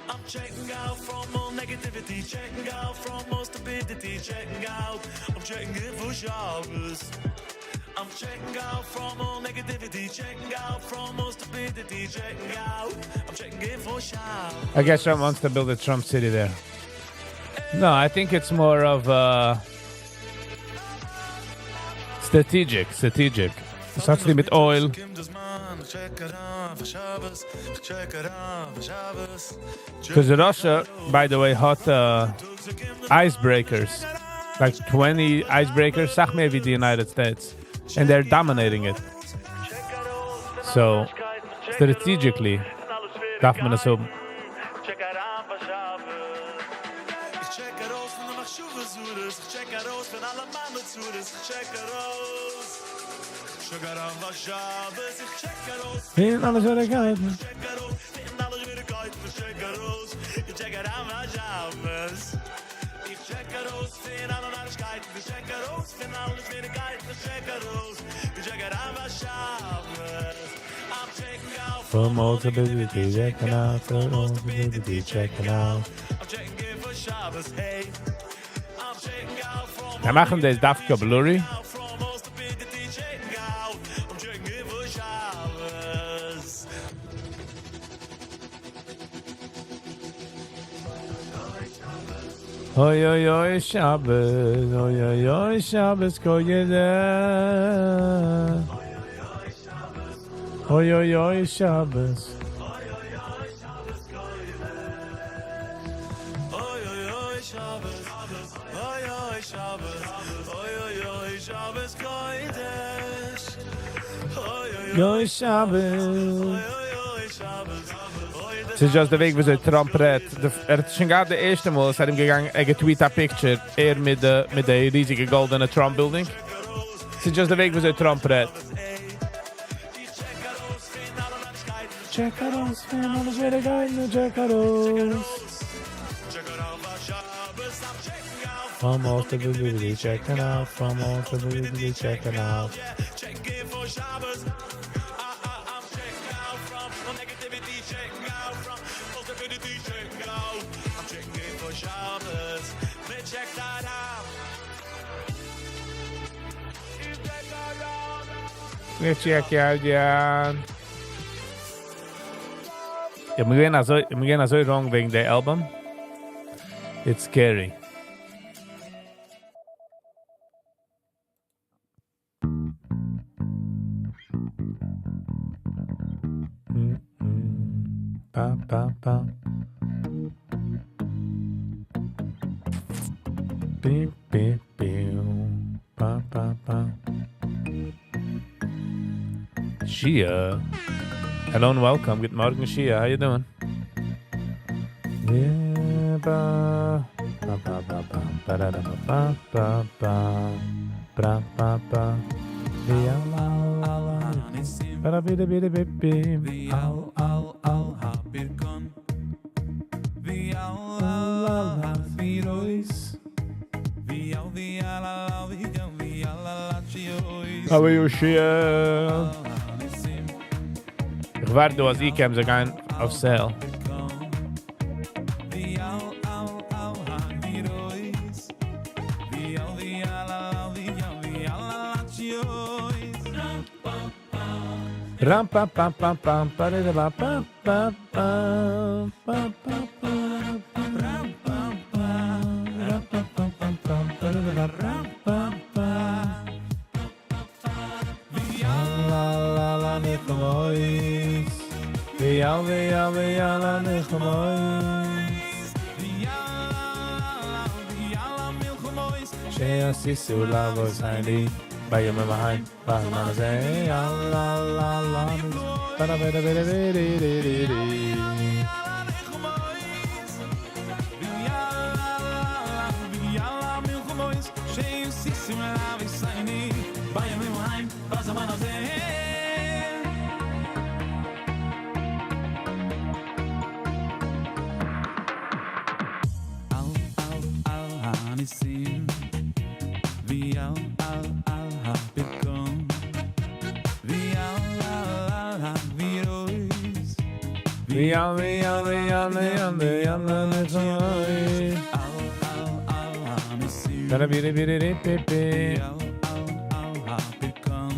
I'm checking out from all negativity, checking out from all stupidity, checking out. I'm checking in for Shabbos. I'm checking out from all negativity, checking out from all stupidity, checking out. I'm checking in for Shabbos. I guess Trump wants to build a Trump city there. No, I think it's more of strategic, strategic. עס האט צו מיט oil. Because Russia, by the way, האט icebreakers. Like 20 icebreakers, סאך מער ווי the United States. And they're dominating it. So, strategically, דארף מען עס האבן. Check אריין פאר שבת. איך check ארויס פון די מחשבות זרות. איך check ארויס פון אלע מיינע צרות. איך check ארויס. Check אריין פאר שבת. איך check ארויס. פון אלע שוועריגקייטן. Check ארויס פון אלע שוועריגקייטן. איך check ארויס. איך check אריין פאר שבת. איך check ארויס פון אלע נארישקייטן. איך check ארויס פון אלע שוועריגקייטן. איך check ארויס. איך check אריין פאר שבת. I'm checking out From all stupidity, checking out, from all stupidity, checking out. I'm checking in for Shabbos, hey. I'm checking out from זיי מאכן דאס דווקא blurry. from all stupidity, checking out. I'm checking in for Shabbos. אוי אוי אוי שבת, אוי אוי אוי שבת קודש. אוי אוי אוי שבת. אוי אוי אוי שבת, אוי אוי שבת, אוי אוי אוי שבת קודש. אוי אוי אוי שבת. אוי שבת, ס'איז just די וועג וויאזוי טראמפ רעדט. ער האט שוין געהאט די ערשטע מאל, עס איז ארומגעגאנגען, ער געטוויט א picture, ער מיט די מיט די ריזיגע גאלדענע טראמפ building. ס'איז just די וועג וויאזוי טראמפ רעדט. Check ארויס פון אלע שוועריגקייטן, check ארויס. From all stupidity, checking out, from all stupidity, checking out. מיר check out, יא. איך בין געווען אזוי, איך בין געווען אזוי wrong וועגן די album. It's scary. פא פא פא. פי פי פיו. פא פא פא. Shia. Hello and welcome. גוט מארגן Shia. How you doing? Ba ba ba ba ba ba da da ba ba ba ba ba ba ba Vi al al al ba da bi da bi da bi bi al al al habirkon Vi al al al habirois Vi al vi al al vi al vi al al chiois How are you, Shia? איך ווארט דא אז Ecamm זאל גיין אויף sale. Vi al al al habirois Vi al vi al al vi al vi al al chiois Ram pam pam pam pam pa da ba pa pa pa pa pa pa Ram pam pam ram pam pam pam pam pa da ba ram pam pam Vi al la la la nechmois Vi al vi al vi al la nechmois Vi al al vi al milchomois She'asisu lavosaini בימים ההם בזמן הזה la la la ba da ba da ba da ba di di di di Vi al al vi al milchomois She'asisu lavosaini בימים ההם בזמן הזה Al al al hanisim Vi al al al habirkon Vi al al al habirois Vi al vi al vi al vi al vi al nechmois Al al al hanisim ba da bi di bi di di bi bi Vi al al al habirkon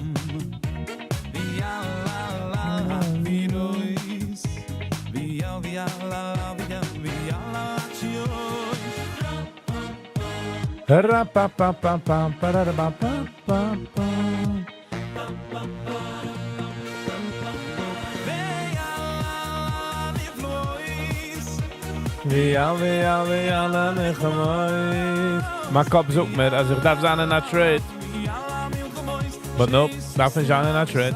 מיין קאפ זאגט מיר אז איך דארף זיין אין א trade. But nope, דארף נישט זיין אין א trade.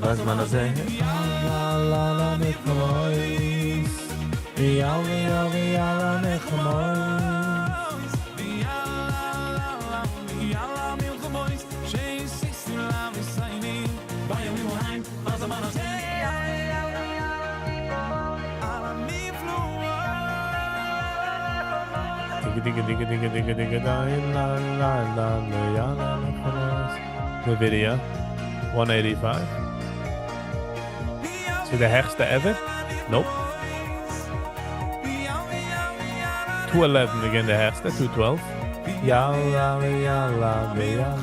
בזמן הזה. על הנחמות. ועל ועל ועל הנחמות. Nvidia 185. ס'איז די העכסטע ever? Nope. 211 again די העכסטע, 212. יאללה יאללה יאללה.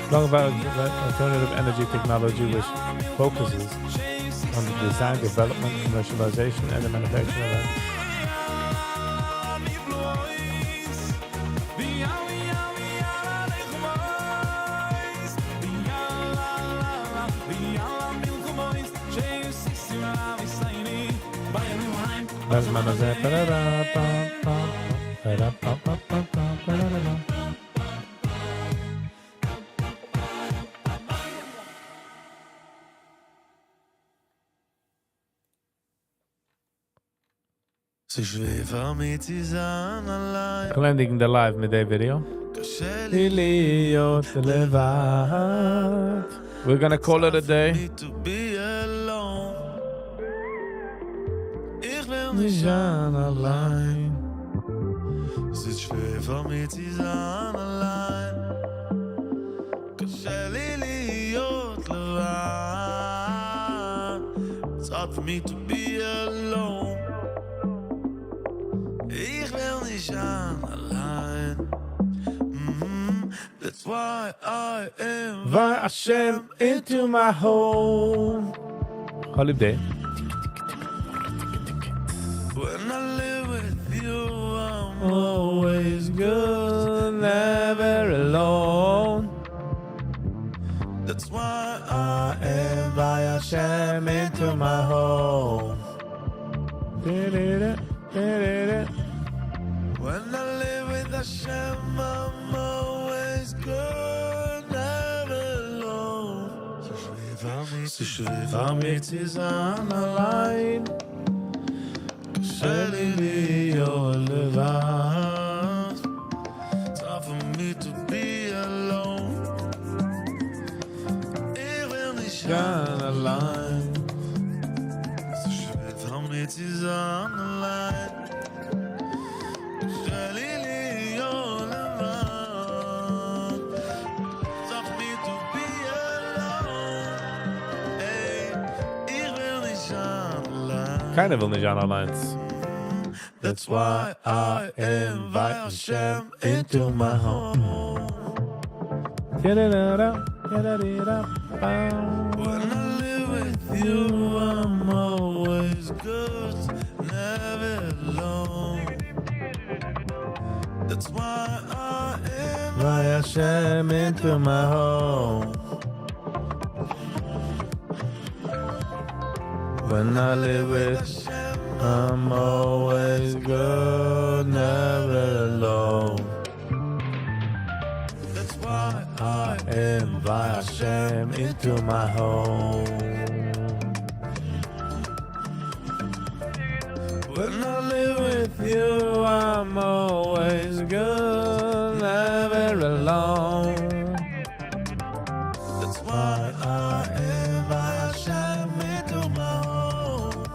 Long alternative energy technology which focuses on the design, development, commercialization, and the manufacturing of בזמן הזה, פררה, פה, פה, פרה, פה, פה, פה, פה, פררה. ס'איז שווער פאר מיר צו זיין אליין. כ'וועל ענדיגן די live מיט די ווידיאו. קשה לי להיות לבד. We're gonna call it a day. to be alone. איך וויל נישט זיין אליין. ס'איז שווער פאר מיר צו זיין אליין. קשה לי להיות לבד. It's hard for me to be alone. איך וויל נישט זיין אליין. That's why I invite Hashem into my home. Holiday. When I live with you, I'm always good, never alone. That's why I invite Hashem into my home. When I live with Hashem, I'm always good, never alone. ס'איז שווער פאר מיר צו זיין אליין. קשה לי להיות לבד. It's hard for me to be alone. איך וויל נישט זיין אליין. ס'איז שווער פאר מיר צו זיין אליין. קשה לי להיות לבד. It's hard for me to be alone. Hey, איך וויל נישט זיין אליין. קיינער וויל נישט זיין אליין. That's why I invite Hashem into my home. When I live with you, I'm always good, never alone. That's why I invite Hashem into my home. When I live with I'm always good, never alone. That's why I invite Hashem into my home. When I live with you, I'm always good, never alone. That's why I invite Hashem into my home.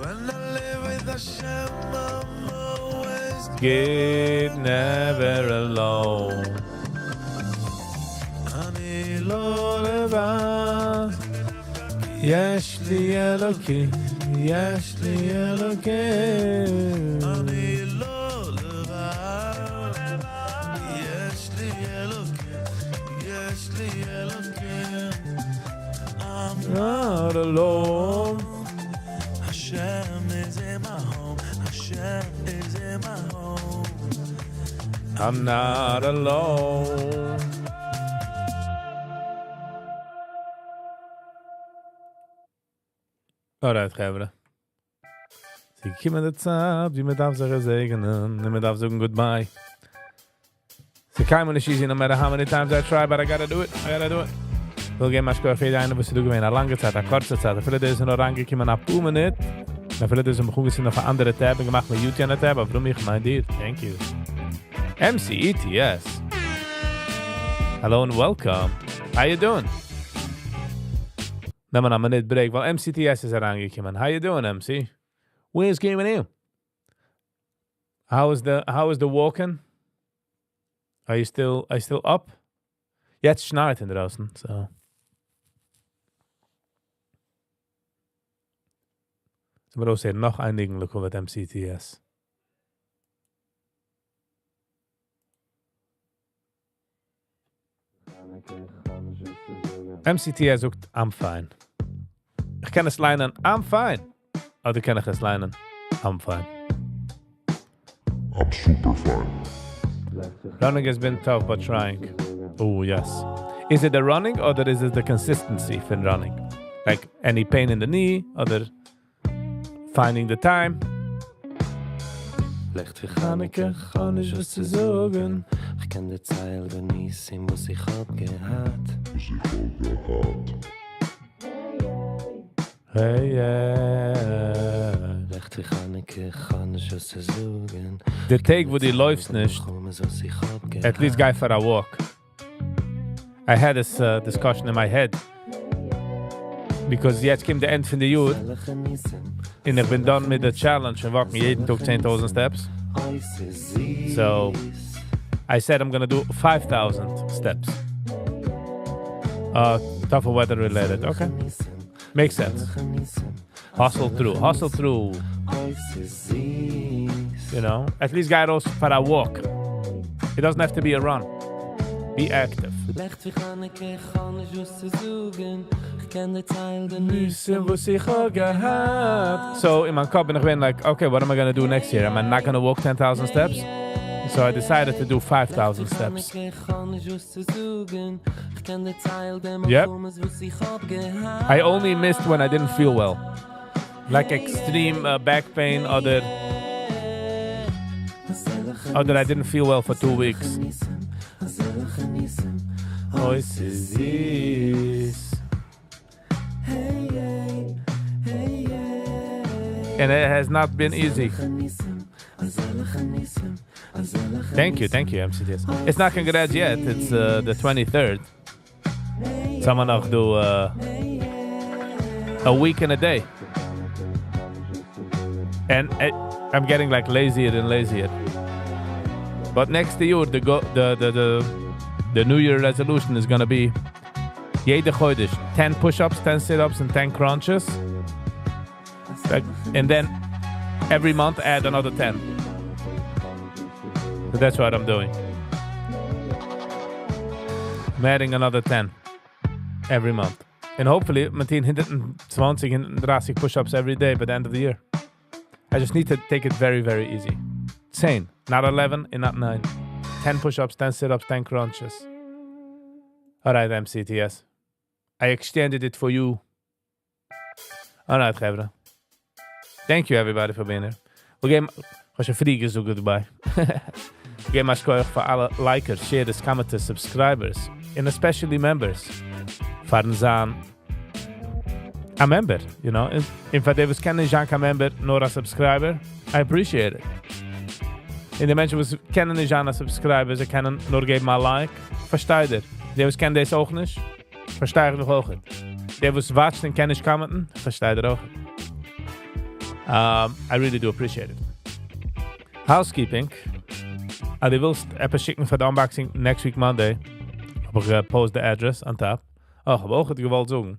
When I live with Hashem, I'm always good, never alone. אני לא לבד, יש לי אלוקים, יש לי אלוקים. אני לא לבד, יש לי אלוקים, יש לי אלוקים. I'm not alone. Hashem is in my home, Hashem is in my home. I'm not alone. Alright, חברה. ס'איז געקומען די צייט, ווי מען דארף זיך געזעגענען, און מען דארף זאגן goodbye. ס'איז קיינמאל נישט easy, no matter how many times I try, but I gotta do it, I gotta do it. וויל געבן א שכוח פאר יעדער איינער וואס איז דא געווען, א לאנגע צייט, א קורצע צייט, אפילו די איז נאר אריינגעקומען א פאר מינוט, און אפילו די איז מיך אנגעצינדן אויף א אנדערע tab און געמאכט mute יענע tab, אברומי איך מיין דיר, thank you. MCETS. Hello and welcome. How you doing? נעמען א מינוט break, ווייל MCTS איז אריינגעקומען. How you doing, MC? Where's coming in? How is the how is the walking? Are you still are you still up? יעצט שנייט אינדרויסן, so. זאל מיר אויסהערן נאך איין ניגון לכבוד MCTS. MCTS זאגט I'm fine. איך קען עס ליינען I'm fine. אדער קען איך עס ליינען I'm fine. I'm super fine. Running has been tough, but trying. Oh, yes. Is it the running or is it the consistency פון running? Like any pain in the knee, אדער finding the time? ליכט ווי חנוכה, כ'האב נישט וואס צו זאגן. איך קען דערציילן די ניסים וואס איך האב געהאט. וואס איך האב געהאט. Hey, yeah. ליכט ווי חנוכה, כ'האב נישט וואס צו זאגן. די טעג וואו דו לויפסט נישט, וואס איך האב at least גיי for a walk. I had this discussion in my head. Because יעצט קומט די end פון די יאר. און איך בין done מיט די challenge פון walk ן יעדן טאג 10,000 steps. So, I said I'm gonna do 5,000 steps. Tougher weather related. Okay. Makes sense. Hustle through. Hustle through. At least גיי ארויס for a walk. It doesn't have to be a run. Be active. ליכט ווי חנוכה, כ'האב נישט וואס צו זאגן. איך קען דערציילן די ניסים וואס איך האב געהאט. So אין מיין קאפ בין איך געווען like, okay, what am I gonna do next year? Am I not gonna walk 10,000 steps? So I decided to do 5,000 steps. Yep. I only missed when I didn't feel well. Like extreme back pain אדער I didn't feel well for 2 weeks. אוי, ס'איז זיס. And it has not been easy. Thank you, thank you, MCTS. It's not congrats yet. It's the 23rd. ס'איז נאך דא a week and a day. And I'm getting like lazier and lazier. But next year, the go, the New Year resolution is gonna be יעדע חודש 10 push-ups, 10 sit-ups, and 10 crunches. Like, and then every month add another 10. So that's what I'm doing. I'm adding another 10 every month. And hopefully, מיט 120, 130 push-ups every day by the end of the year. I just need to take it very, very easy. 10, not 11 and not 9. 10 push-ups, 10 sit-ups, 10 crunches. All right, MCTS. I extended it for you. All right, חברה. Thank you everybody for being here. We געבן, כ'האב שוין פריער געזאגט goodbye. געבן א שכוח פאר אלע likers, sharers, commenters, subscribers, and especially members. פארן זיין a member. און פאר די וואס קענען נישט זיין קיין member, נאר א subscriber, I appreciate it. און די מענטשן וואס קענען נישט זיין א subscriber, זיי קענען נאר געבן א like, פארשטיי דיר. די וואס קענען דאס אויך נישט, פארשטיי איך דאך אויך. די וואס watch ן קען נישט comment ן, פארשטיי דיר אויך. I really do appreciate it. Housekeeping. אז דו ווילסט עפעס שיקן פאר די unboxing next week Monday, האב איך post the address on top. Oh, איך האב אויך געוואלט זאגן.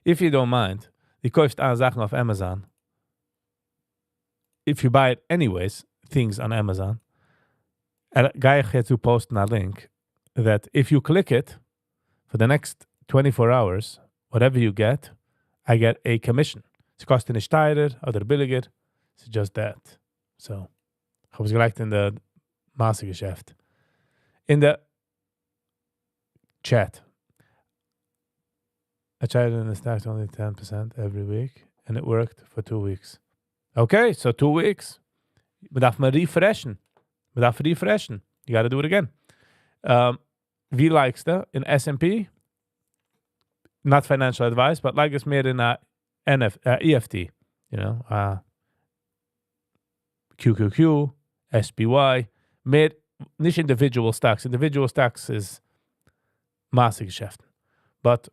If you don't mind, דו קויפסט אלע זאכן אויף Amazon. If you buy it anyways, things on Amazon, גיי איך יעצט צו post ן א link that if you click it for the next 24 hours, whatever you get, I get a commission. ס'קאסט דיר נישט טייערער אדער ביליגער, it's just that. So, איך האב עס געלייגט אין די מעשה געשעפט. אין די chat. I tried it in the stocks only 10% every week and it worked for 2 weeks. Okay, so 2 weeks. מ'דארף מאל refresh ן. מ'דארף refresh ן. You gotta do it again. ווי לייגסטו? אין S&P? Not financial advice, but לייג עס מער אין א NF, EFT. QQQ, SPY, מער, נישט individual stocks. Individual stocks איז מעשה געשעפטן. But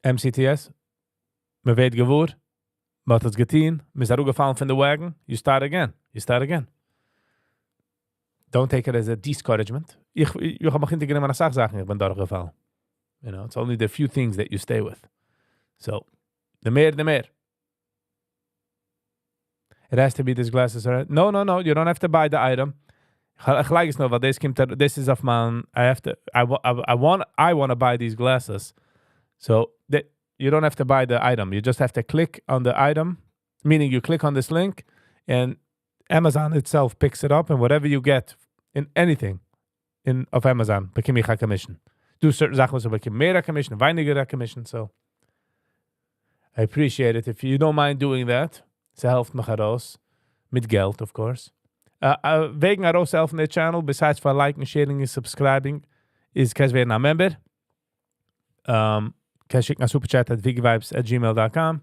MCTS, מען ווערט געוואר, מען האט עס געטון, מען איז אראפגעפאלן פון די wagon, you start again, you start again. Don't take it as a discouragement. איך האב מיך אונטערגענומען א סאך זאכן, איך בין דורכגעפאלן. It's only the few things that you stay with. So, די מער, די מער. It has to be this glasses, alright? No, no, no, you don't have to buy the item. איך לייג עס נאר, ווייל דאס קומט, this is אויף מיין, I have to, I want to buy these glasses. So, that, you don't have to buy the item. You just have to click on the item, meaning you click on this link, and Amazon itself picks it up, and whatever you get in anything in of Amazon, באקום איך א commission. דא certain זאכן, וואס באקום מער א commission, ווייניגער א commission, so I appreciate it if you don't mind doing that. ס'העלפט מיך ארויס. מיט געלט, of course. וועגן ארויסהעלפן די channel, besides for liking, sharing and subscribing, איז קענסט ווערן א member. קענסט שיקן א super chat at vigvibes@gmail.com.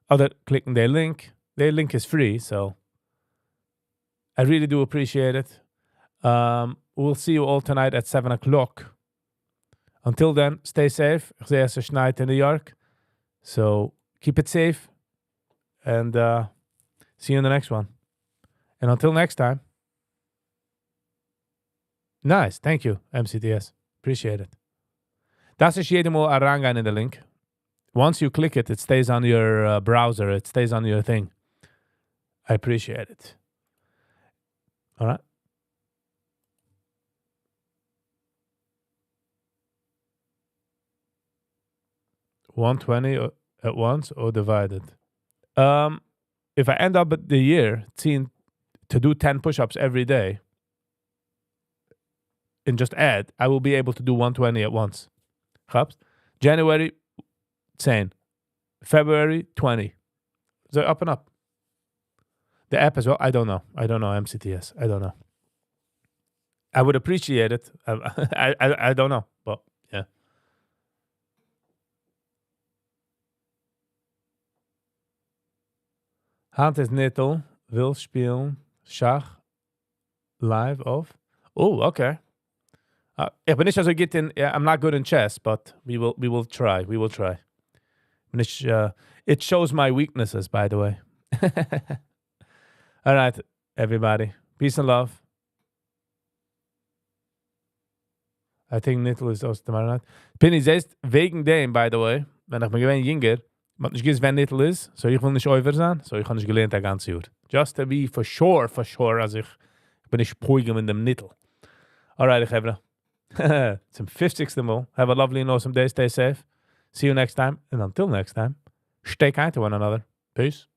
אדער click ן די link. The link is free, so I really do appreciate it. We'll see you all tonight at 7 o'clock. Until then, stay safe. איך זע, עס שנייט אין New York. So keep it safe. And see you in the next one. And until next time. Nice. Thank you, MCTS. Appreciate it. דאס איז יעדע מאל אריינגיין אין די link. Once you click it, it stays on your browser. It stays on your thing. I appreciate it. All right. 120 at once or divided? If I end up at the year seeing to do 10 push-ups every day and just add, I will be able to do 120 at once. כאפסט? January 10. February 20. So up and up. The app as well, I don't know. I don't know MCTS. I don't know. I would appreciate it. I don't know, but yeah. היינט איז ניטל, וויל שפילן שאך live אויף. Oh, okay. איך בין נישט אזוי גוט אין, yeah, I'm not good in chess, but we will try. We will try. בין נישט, it shows my weaknesses, by the way. All right, everybody. Peace and love. I think ניטל איז אויס tomorrow night. פיני, זעסט, וועגן דעם, by the way, ווען איך בין געווען יונגער, מ'האט נישט געוואוסט ווען ניטל איז, so איך וויל נישט עובר זיין, so איך האב נישט געלערנט א גאנץ יאר. Just to be for sure, אז איך בין נישט פוגם אין דעם ניטל. Alright, חברה. צום 50. מאל. Have a lovely and awesome day. Stay safe. See you next time. And until next time, stay kind to one another. Peace.